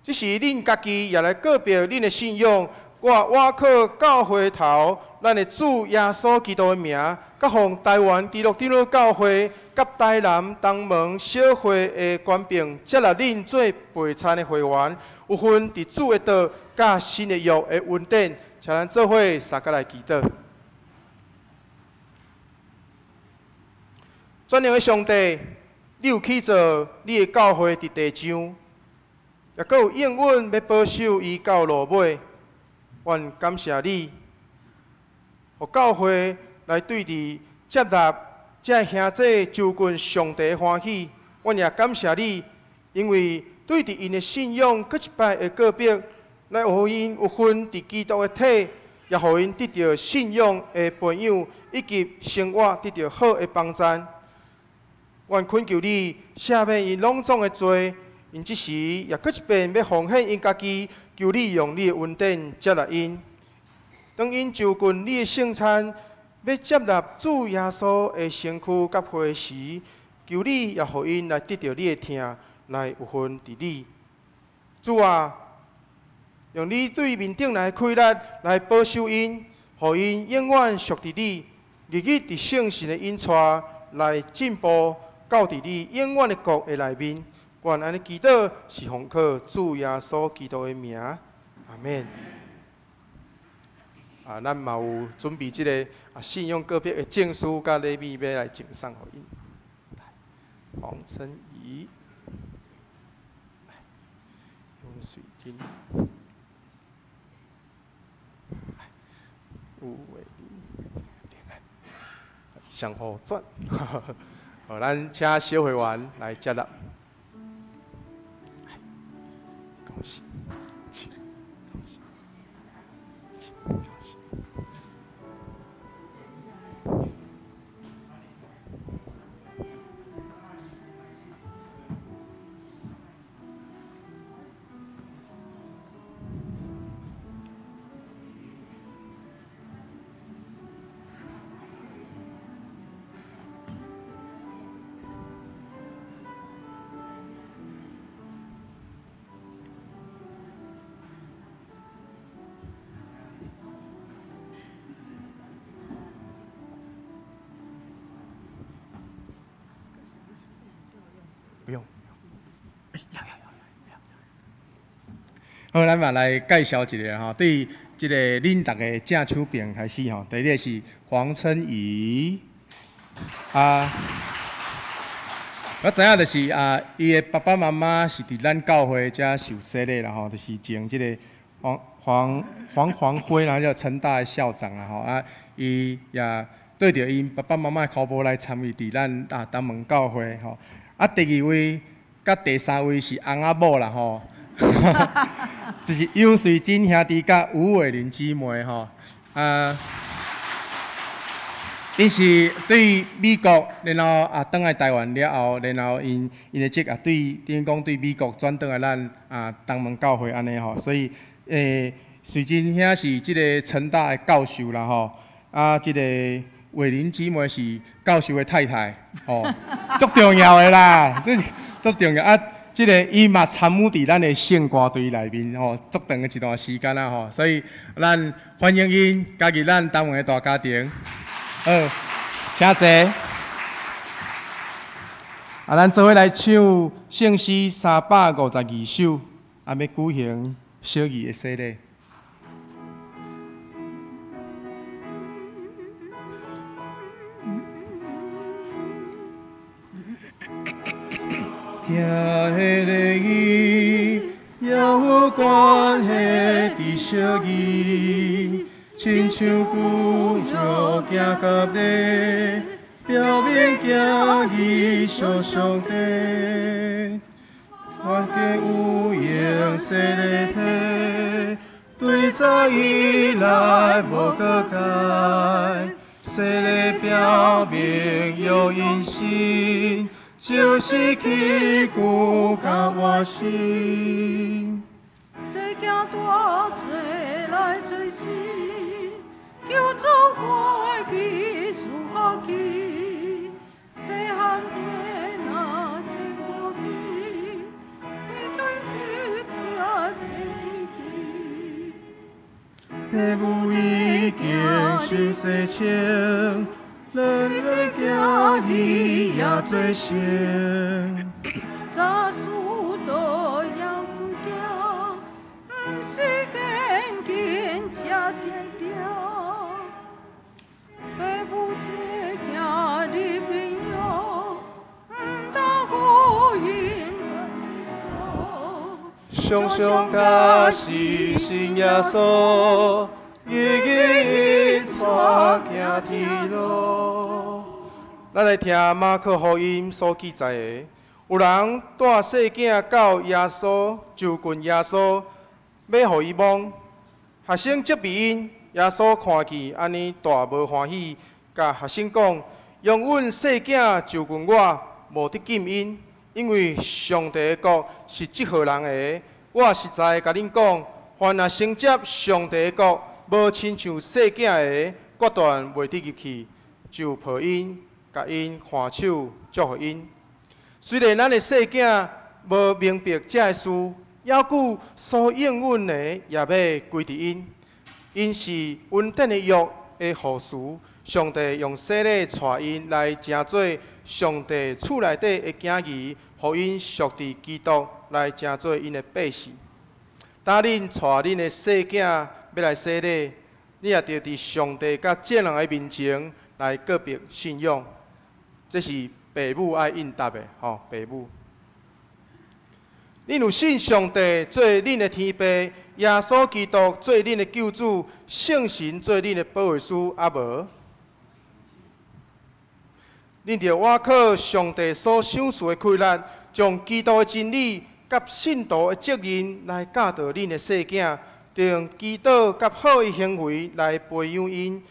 Speaker 2: 這時恁家己也來告別恁的信仰，我倚靠教會頭，咱的主耶穌基督的名，佮奉台灣基督長老教會佮台南東門小會的權柄，接納恁做陪餐的會員，有份佇主的道佮新的約的恩典，請咱做伙相佮來祈禱。全能的上帝，你有起造你的教會佇地上，也閣有應允欲保守伊到落尾。阮感謝你，予教會來對佇接納這兄弟就近上帝的歡喜。阮也感謝你，因為對佇𪜶的信仰閣一擺的告別，來予𪜶有份佇基督的體，也予𪜶得著信仰的培養，以及生活得著好的幫贊。阮懇求你赦免𪜶攏總的罪，𪜶這時也閣一遍欲奉獻𪜶家己，求你用你的恩典接納𪜶。當𪜶就近你的聖餐，欲接納主耶穌的身軀佮血時，求你也予𪜶來得著你的疼，來有份佇你。主啊，用你對面頂來氣力來保守𪜶，予𪜶永遠屬佇你。日日伫圣神的引带来进步，到伫你永远的国的内面。阮按呢祈祷，是奉靠主耶稣基督的名，阿们。啊，咱嘛有准备这个信仰告别的证书佮礼物欲来赠送予𪜶。黄春怡，用水晶，吴伟林，相互转。好，咱请小会员来接纳。恭喜，恭喜，恭喜。不用，要。好，咱嘛来介绍一下吼，对这个恁逐家正手边开始吼，第一个是黄春怡，啊，我知影就是啊，伊的爸爸妈妈是伫咱教会遮受洗礼啦吼，就是前这个黄黄黄黄辉啦，叫成大的校长啦吼，啊，伊也对著𪜶爸爸妈妈的苦步来参与伫咱东门教会吼。啊，第二位佮第三位是翁仔某啦吼，就是杨瑞珍兄弟佮吴伟林姊妹吼，啊，𪜶是对美国，然后转来台湾了后，然后𪜶的职也对，等于讲对美国转转来咱东门教会按呢吼，所以瑞珍兄是这个成大的教授啦吼，啊，这个伟林姊妹是教授的太太，吼，足重要的啦，这是足重要啊！这个伊嘛参与伫咱的圣歌队内面，吼，足长的一段时间啊，吼，所以咱欢迎𪜶加入咱东门的大家庭。好，请坐。啊，咱做伙来唱圣诗352首，啊，欲举行小仪的洗礼。行的礼仪也有关系伫小仪，亲像旧约行割礼，表明行义属上帝。凡间有用洗礼体，对早以来无搁改，洗礼表明有因信。就是去旧佮活新。
Speaker 1: 世行大罪来做事，求主我的技术好去，细汉变那天过去，你对去吃的
Speaker 3: 父母已经受洗清。咱来行义也做成。
Speaker 1: 早使道也不行，毋是坚坚才定定。父母做行入平阳，毋当福音。
Speaker 3: 常常假是信耶稣。日日引带行天路。
Speaker 2: 咱来听马可福音所记载的，有人带细囝到耶稣，就近耶稣，欲予伊摸。学生责备𪜶，耶稣看见按呢大无欢喜，共学生讲：容允细囝就近我，无得禁𪜶，因为上帝的国是这号人的。我实在共恁讲，凡若承接上帝的国，无亲像细囝的，决断袂得入去，就抱𪜶，共𪜶牵手，祝福𪜶。虽然咱的细囝无明白这个事，犹阁所应允的也欲归伫𪜶。𪜶是恩典的约的后嗣，上帝用洗禮帶𪜶來成做上帝厝內底的囝兒，予𪜶屬佇基督來成做𪜶的百姓。當恁帶恁的細囝欲來洗禮，你也著佇上帝佮眾人的面前來告白信仰。這是爸母愛應答的，吼，爸母。恁有信上帝做恁的天父，耶穌基督做恁的救主，聖神做恁的保惠師，啊無？恁著倚靠上帝所賞賜的氣力，將基督的真理佮信徒的責任來教導恁的細囝，用祈禱佮好的行為來培養𪜶，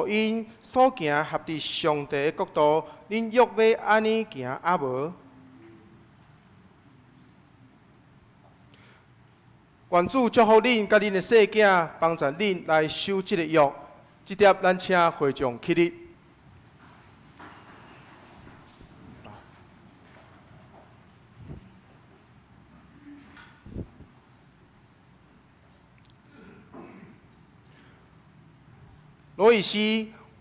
Speaker 2: 予𪜶所行合佇上帝的國度。恁欲欲按呢行啊無？願主祝福恁佮恁的細囝，幫助恁來守這个約。這帖咱請會眾起立。羅以斯，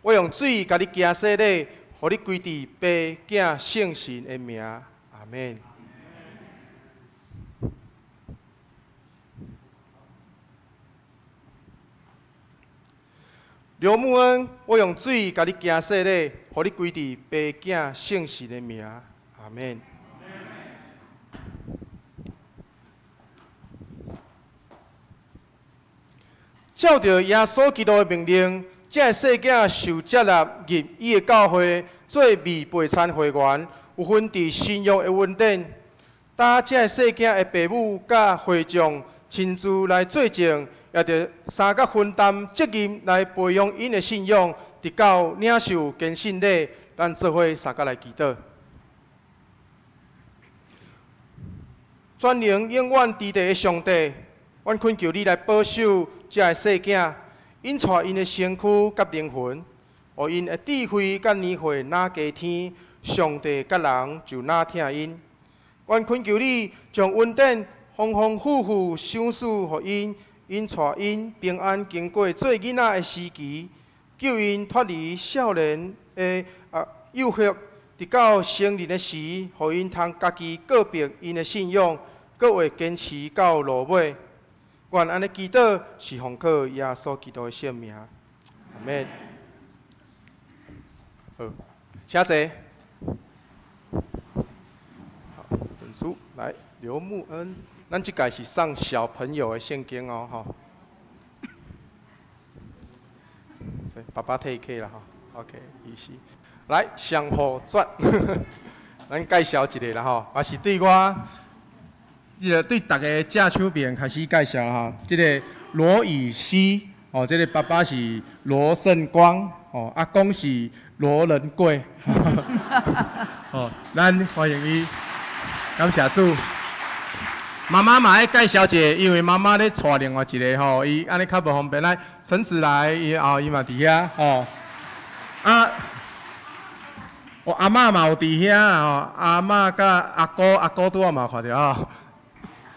Speaker 2: 我用水共你行洗禮，予你歸佇父、囝、聖神的名。阿們。劉慕恩，我用水共你行洗禮，予你歸佇父、囝、聖神的名。阿們。照著耶穌基督的命令，這个細囝受接納入伊的教會做預備餐會員，有份佇新約的恩典。當這个細囝的爸母佮會眾親自來做證，也著相佮分擔責任來培養𪜶的信仰，直到領受堅信禮，咱做伙相佮來祈禱。全能永遠佇地的上帝，阮懇求你來保守這个細囝，𪜶帶𪜶的身軀佮靈魂，予𪜶的智慧佮年歲若加添，上帝佮人就若疼𪜶。阮懇求你將恩典豐豐富富賞賜予𪜶，𪜶帶𪜶平安經過做囡仔的時期，救𪜶脫離少年的誘惑，直到成人的時，予𪜶通家己告白𪜶的信仰，閣會堅持到落尾。願按呢祈禱是奉靠耶穌基督的聖名，阿們。好，請坐。好，證書來，劉慕恩，咱這屆是送小朋友的聖經哦，吼。爸爸替去啦，吼。OK，意思。來，相互轉，咱介紹一个啦，吼，也是對我。這个對逐个正手邊開始介紹吼，這个羅以西哦，這个爸爸是羅勝光哦，阿公是羅仁貴，哦，咱歡迎伊，感謝主。媽媽嘛愛介紹一下，因為媽媽咧帶另外一个吼，伊按呢較無方便來，陳子來，伊哦伊嘛佇遐吼，啊。我阿嬤嘛有佇遐吼，阿嬤佮阿姑，阿姑拄仔嘛有看著吼。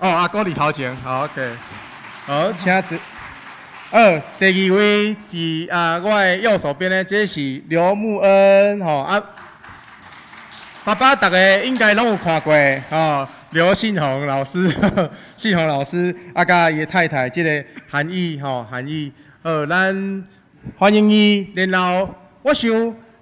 Speaker 2: 哦，阿姑佇頭前，好，OK，好，請坐。第二位是啊，我的右手邊的，這是劉慕恩，吼啊，爸爸逐个應該攏有看過，吼，劉信宏老師，信宏老師，啊，佮伊的太太，這个韓毅，吼，韓毅，好，咱歡迎伊。然後，我想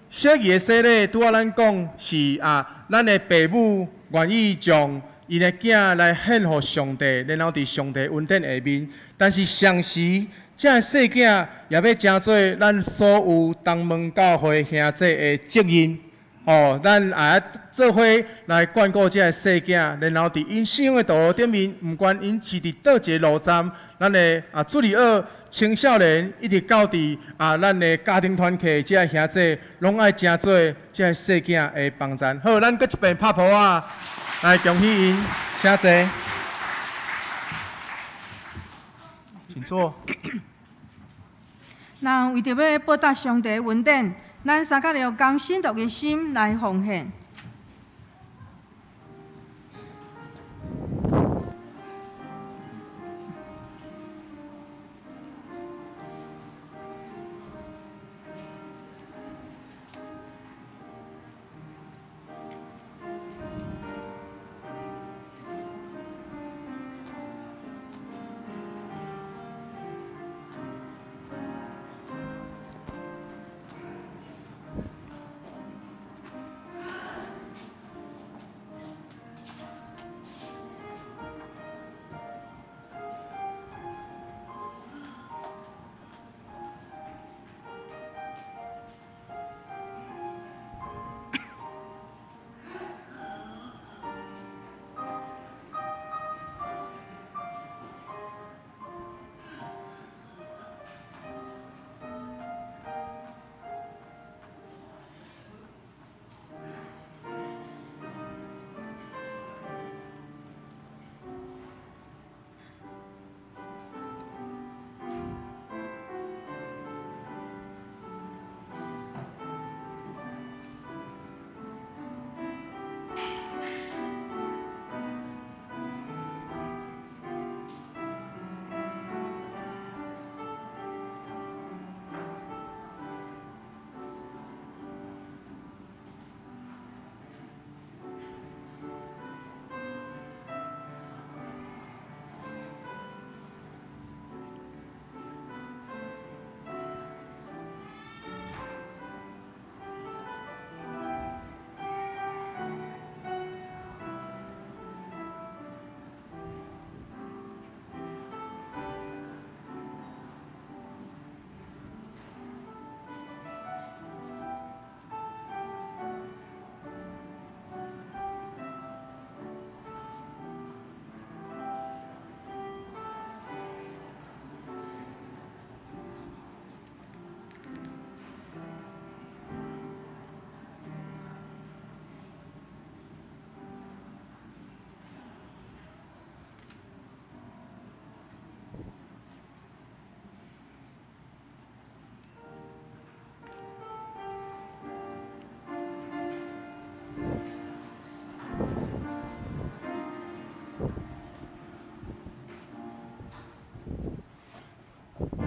Speaker 2: 小兒的洗禮，拄仔咱講是啊，咱的爸母願意將𪜶的囝來獻予上帝，然後佇上帝恩典下面。但是同時，這个細囝也欲成做咱所有東門教會兄弟的責任。哦，咱也愛做伙來眷顧這个細囝，然後佇𪜶信仰的道路頂面，毋管𪜶是佇佗一个路站，咱的啊主日學青少年，一直到佇啊咱的家庭團契，這个兄弟攏愛成做這个細囝的幫贊。好，咱閣一遍拍噗仔，來恭喜𪜶，請坐，請坐。
Speaker 1: 咱為著欲報答上帝的恩典，咱三甲用甘心樂的心來奉獻。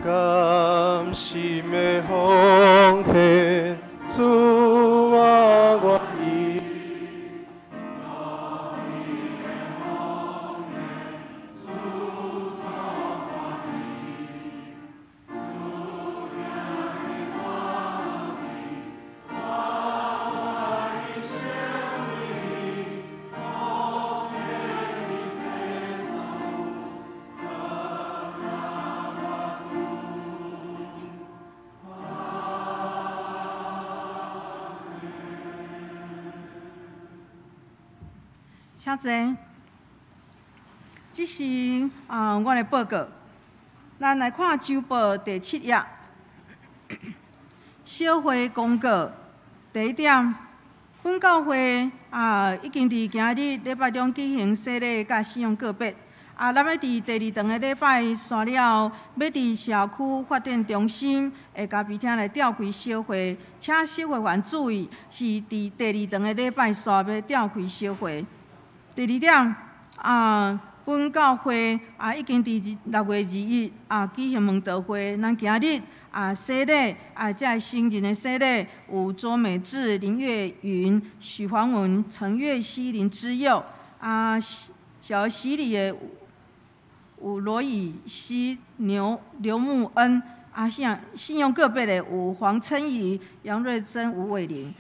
Speaker 3: 甘心的奉献，主啊，我愿意。
Speaker 1: 请坐。这是啊，我的报告。咱来看周报第七页，小会公告。第一点，本教会啊，已经伫今日礼拜中举行洗礼佮信仰告别。啊，咱欲伫第二堂的礼拜散了后，欲伫社区发展中心的咖啡厅来召开小会，请小会员注意，是伫第二堂的礼拜散欲召开小会。第二点，啊，本教会啊已经伫6月21啊举行问道会，咱今日啊洗礼啊，这个新人的洗礼有周美智、林月云、许黄文、陈月熙、林之佑啊，小儿洗礼的有罗以熙、刘刘木恩啊，信仰告别的有黄琛仪、杨瑞珍、吴伟玲。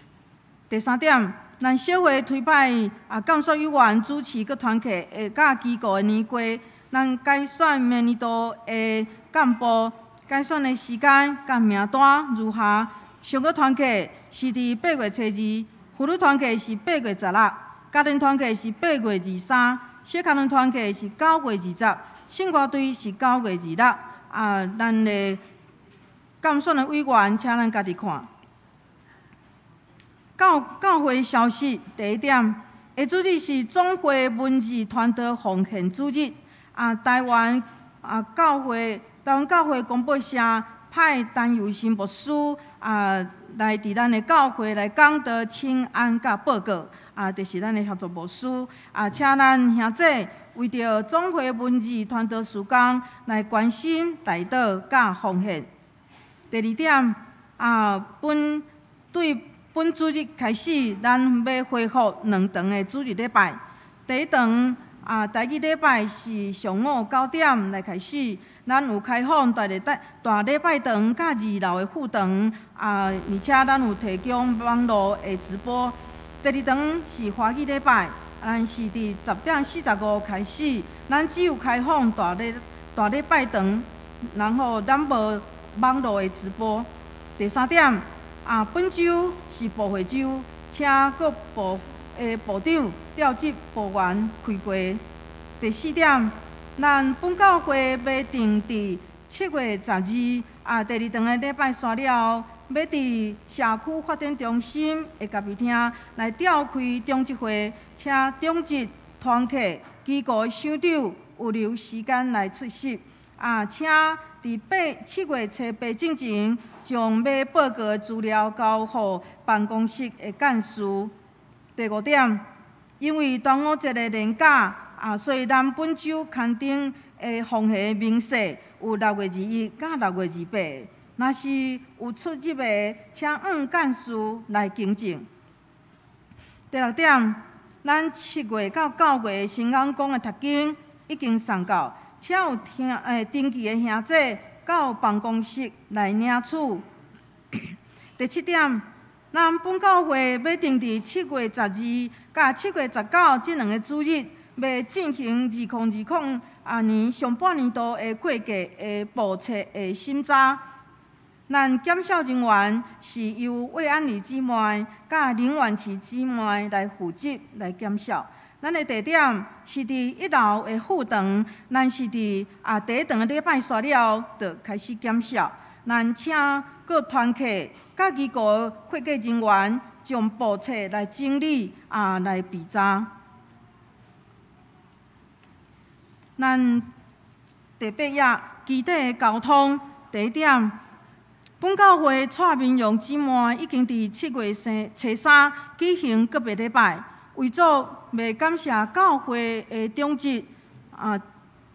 Speaker 1: 第三点，咱小会推派啊，监所委员主持阁团契会佮机构的年规，咱改选明年度的干部，改选的时间佮名单如下：上个团契是伫8月初2，妇女团契是8月16，家庭团契是8月23，小学团团契是9月20，圣歌队是9月26。啊，咱的监选的委员，请咱家己看。教会消息第一点，下主日是总会文字传道奉献主日。啊，台湾教会公布社派陈佑新牧师啊来伫咱的教会来讲道、请安佮报告。啊，就是咱的协助牧师。啊，请咱兄弟为著总会文字传道事工来关心、代祷佮奉献。第二点，啊，对本主日开始，咱欲恢复两堂的主日礼拜。第一堂啊，台语礼拜是上午9点来开始，咱有开放大礼拜堂佮二楼的副堂啊，而且咱有提供网路的直播。第二堂是华语礼拜，咱是伫10点45开始，咱只有开放大礼拜堂，然后咱无网路的直播。第三点，啊，本周是部会周，请各部的部长调集部员开会。第四点，咱本教会欲定伫7月12啊，第二堂的礼拜散了后，欲伫社区发展中心的咖啡厅来召开长执会，请长执团契机构的首长有留时间来出席。啊，请伫7月初8进前，将欲报告的资料交予办公室的干事。第五点，因为端午节的连假啊，所以咱本周刊登的奉献明细有6月21佮6月28。若是有出入的，请黄干事来更正。第六点，咱7月到9月新眼光的读经已经送到，请有登记的兄弟到办公室来领取。第七点，咱本教会欲定伫7月12佮7月19这两个主日，欲进行2020啊年上半年度的会计的簿册的审查。咱检校人员是由魏安丽姊妹佮林婉琪姊妹来负责来检校。咱的地点是伫一楼的副堂，咱是伫啊第一堂的礼拜煞了后，就开始检校。咱请各团契佮机构会计人员将簿册来整理啊，来备查。咱第八页基地的交通第一点，本教会蔡明荣姊妹已经伫7月初3举行告别礼拜，为主欲感谢教会的长执啊，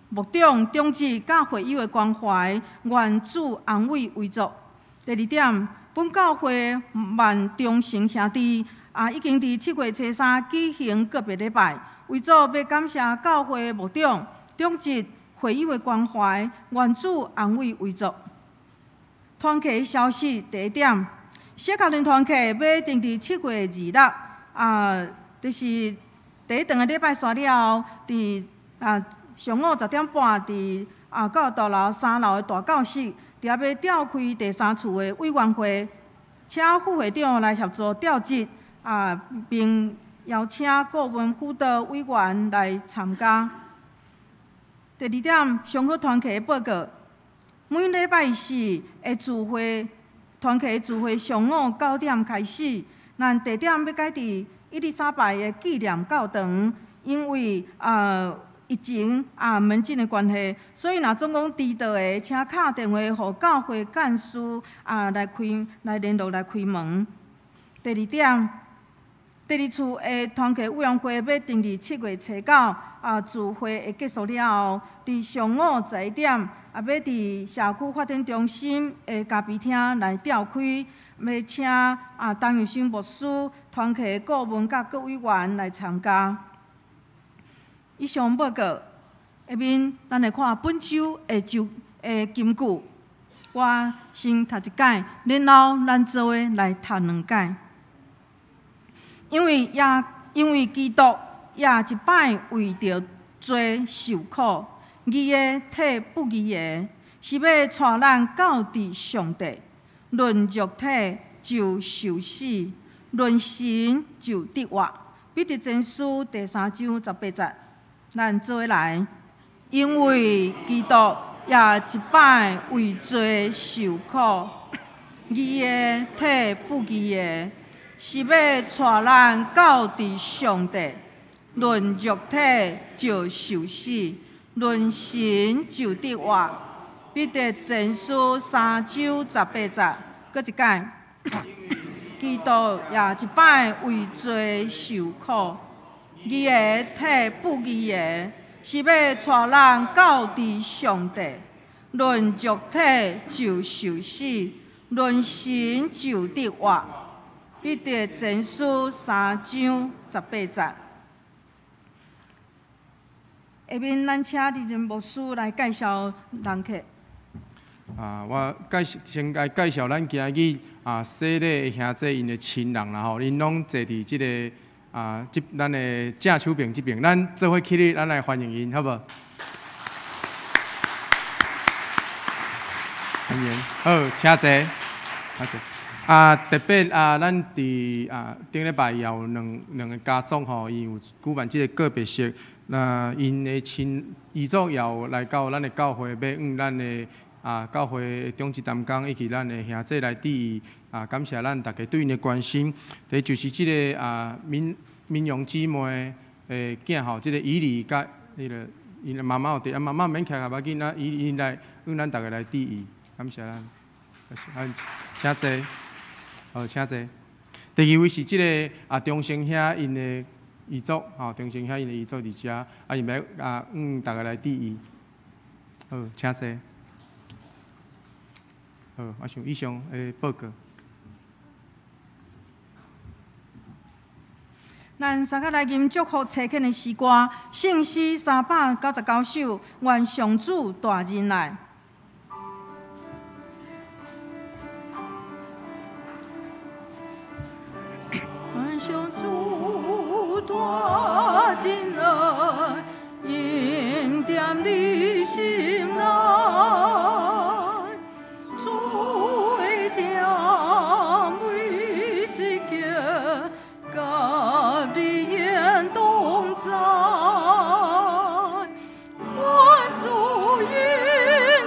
Speaker 1: 牧长、长执佮会友的关怀，愿主安慰遗族。第二点，本教会万忠诚兄弟啊，已经伫7月初3举行告别礼拜，遗族欲感谢教会牧长、长执、会友的关怀，愿主安慰遗族。团契消息第一点，小教练团契欲定伫7月26啊，就是第一顿的礼拜煞了后，伫上午10点半，伫教大楼3楼的大教室，伫遐欲召开第三次的委员会，请副会长来协助调集，并邀请顾问辅导委员来参加。第二点，上好团契的报告。每礼拜四的聚会，团契聚会上午9点开始。咱地点欲改伫伊丽莎白的纪念教堂，因为疫情门禁的关系，所以若总讲迟到的，请敲电话予教会干事来联络来开门。第二点，第二次的团契委员会欲定伫7月初9，聚会会结束了后，伫上午11点，欲伫社区发展中心的咖啡厅来召开，欲请陈玉生牧师、团契顾问佮各委员来参加。以上报告，下面咱来看本周的周的金句。我先读一摆，然后咱做伙来读两摆。因为基督也一摆为著罪受苦，义的替不义的，是欲带咱到佇上帝。论肉体就受死，论神就得活。彼得前书第3章18节，咱做伙来。因为基督也一摆为罪受苦，义的替不义的，是欲带咱到佇上帝。论肉体就受死，论神就得活。彼得前书3章18节，阁一摆。基督也一摆为罪受苦，义的替不义的，是欲带咱到佇上帝。论肉体就受死，论神就得活。彼得前书3章18节。下面咱请李仁牧师来介绍人客。
Speaker 2: 我介绍先来介绍咱今日洗礼的兄弟𪜶的亲人啦吼，𪜶拢坐伫这个这咱的正手边这边，咱做伙起立，咱来欢迎𪜶，好无？欢迎，好，请坐，请坐。特别咱伫顶礼拜也有两个家族吼，𪜶有举办这个告别式，那𪜶的亲遗族也有来到咱的教会，欲向咱的教会长执同工以及咱的兄弟来致意，感谢咱大家对𪜶的关心。第一就是这个敏敏荣姊妹的囝吼，这个以利佮彼个𪜶的妈妈有伫，妈妈免徛较无要紧，伊来向咱大家来致意，感谢咱。请坐，好，请坐。第二位是这个中生兄𪜶的遗族，吼，中生兄𪜶的遗族伫遮，𪜶欲向大家来致意。好，请坐。好，我想以上的报告。
Speaker 1: 咱三个来吟祝福差遣的诗歌，圣诗399首，愿上主大仁爱。愿上主大仁爱，恩典你心内，做点每时刻，佮你缘同在，愿主恩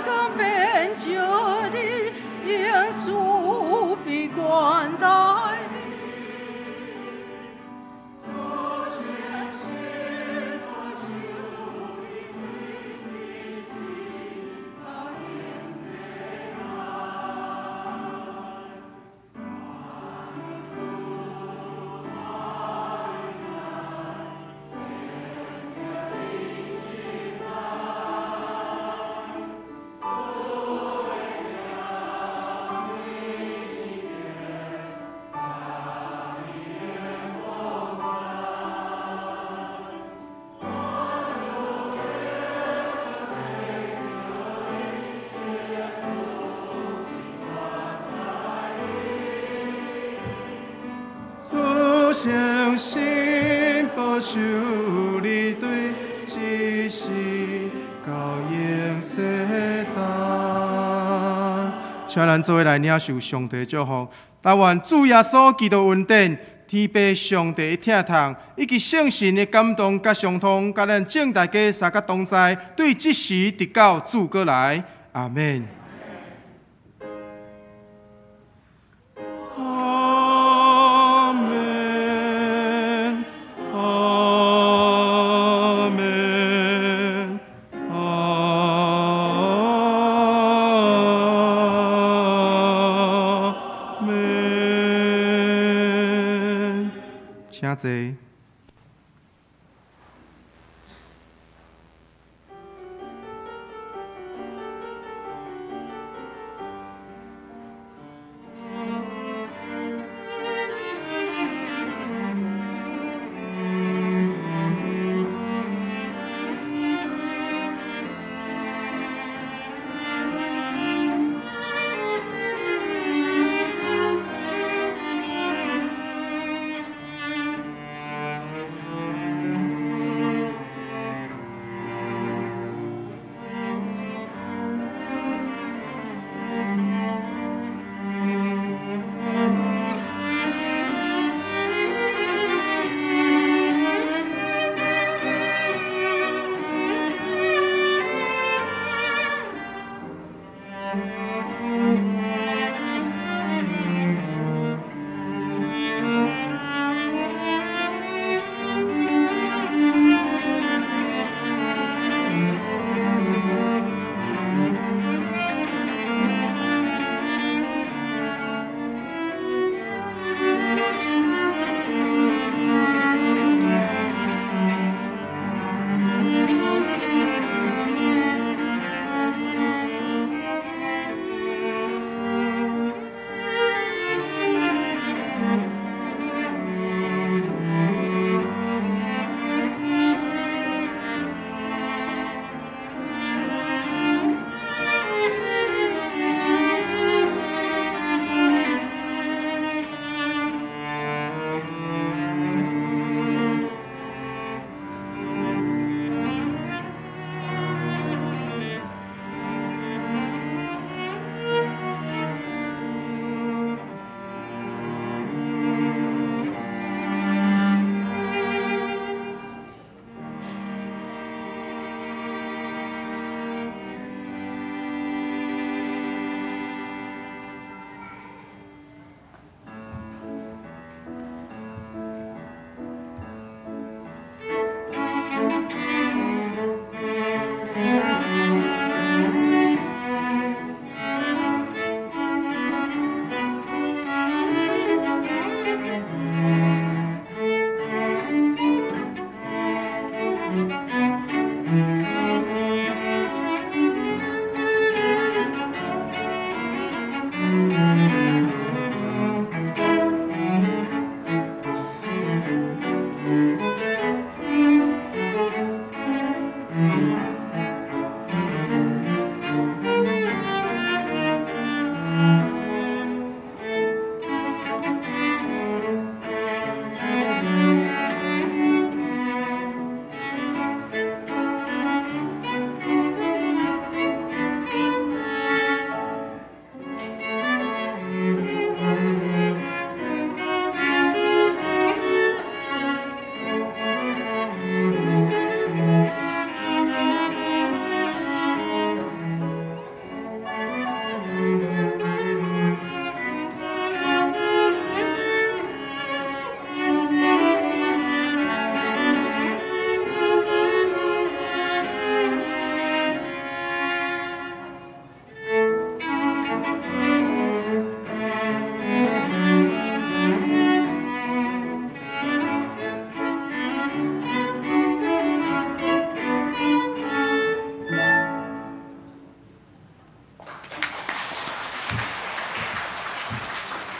Speaker 2: 誠心保守你對這世到永世代。請咱做伙來領受上帝祝福，但願主耶穌基督恩典、天父上帝的疼痛，以及聖神的感動佮相通，佮咱眾大家三個同在，對這時直到主閣來，阿們。
Speaker 3: 阿們，阿們，阿們。
Speaker 2: 請坐。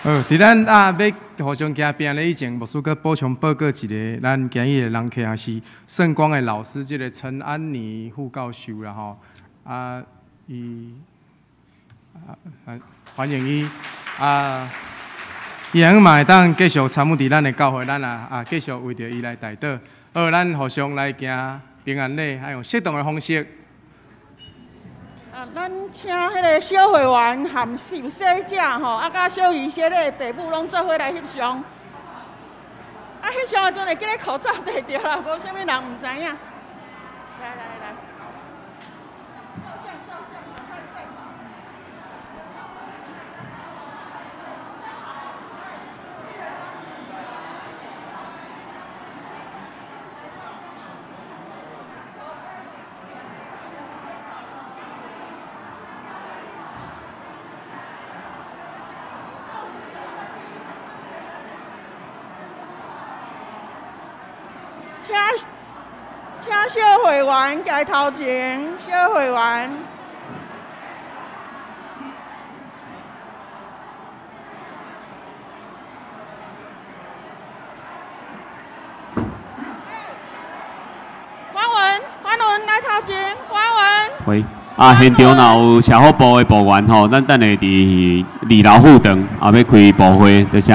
Speaker 2: 好，佇咱欲互相行拚禮以前，牧師閣補充報告一个，咱今日的人客是聖光的老師，這个陳安妮副教授啦吼。啊，伊啊，歡迎伊啊。伊下嘛會當繼續參與佇咱的教會，咱啊繼續為著伊來代禱。好，咱互相來行平安禮，愛用適當的方式。
Speaker 1: 啊，咱請彼个小會員含受洗者吼，啊，佮小以色列爸母攏做伙來翕相。啊，翕相的陣會記得口罩戴著啦，無啥物人毋知影。來來來，照相照相，趕快站好。請小會員徛頭前，小會員。歡文，歡文來頭前，歡文。
Speaker 4: 喂，啊，現場若有社福部的部員吼，咱等下佇二樓副堂啊，欲開部會，就是。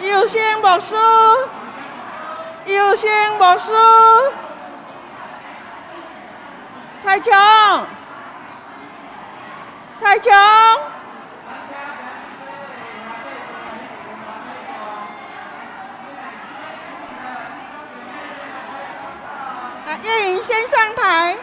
Speaker 1: 尤先牧師，尤先牧師，彩瓊，彩瓊，來，葉穎先上台。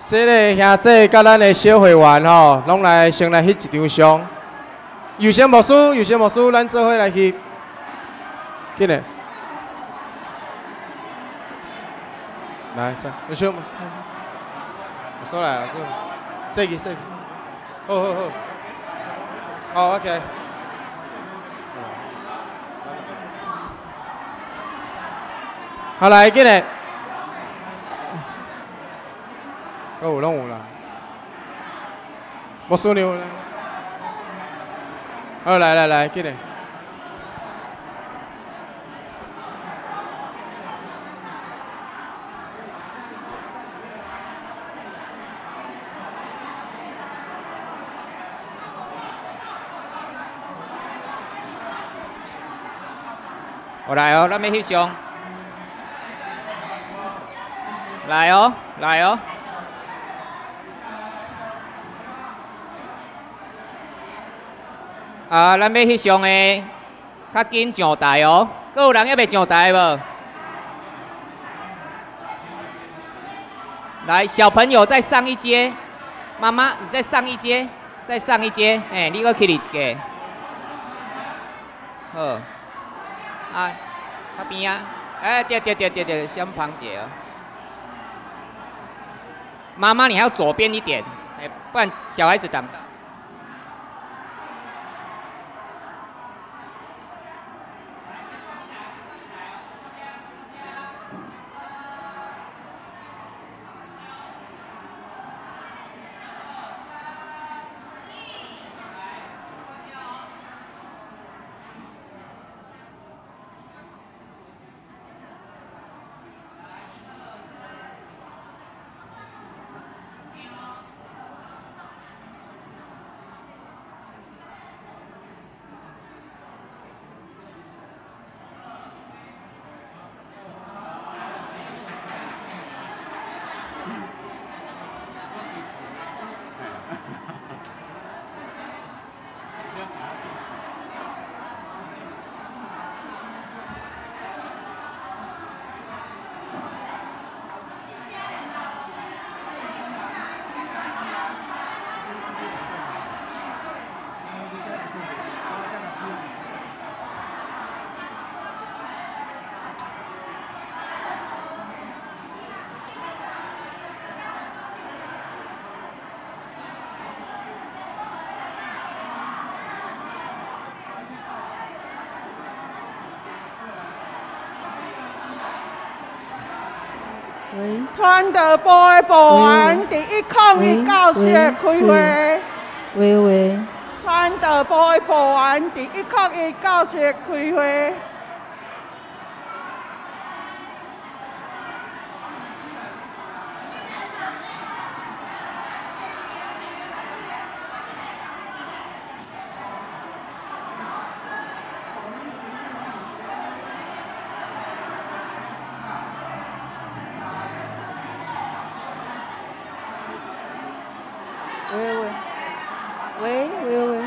Speaker 2: 洗禮兄弟佮咱的小會員吼，攏來先來翕一張相。尤先牧師，尤先牧師，咱做伙來翕。緊來，來，走，尤先牧師，牧師來，牧師，洗去洗去，好好好，好，OK。好來，緊來。閣有攏有啦，牧師娘，好，來來來，緊來。
Speaker 5: 我來哦，咱欲翕相。來哦，來哦。啊，咱欲翕相的，較緊上台哦。閣有人猶未上台無？來，小朋友再上一階，媽媽你再上一階，再上一階，欸，你閣起佇一個。好，啊，較邊仔，欸，對對對對對，相旁者哦。媽媽，你還要左邊一點，欸，不然小孩子擋到。
Speaker 1: 傳道部的部員佇101教室開會。
Speaker 6: 喂喂。
Speaker 1: 傳道部的部員佇101教室開會。
Speaker 6: 喂喂喂喂喂。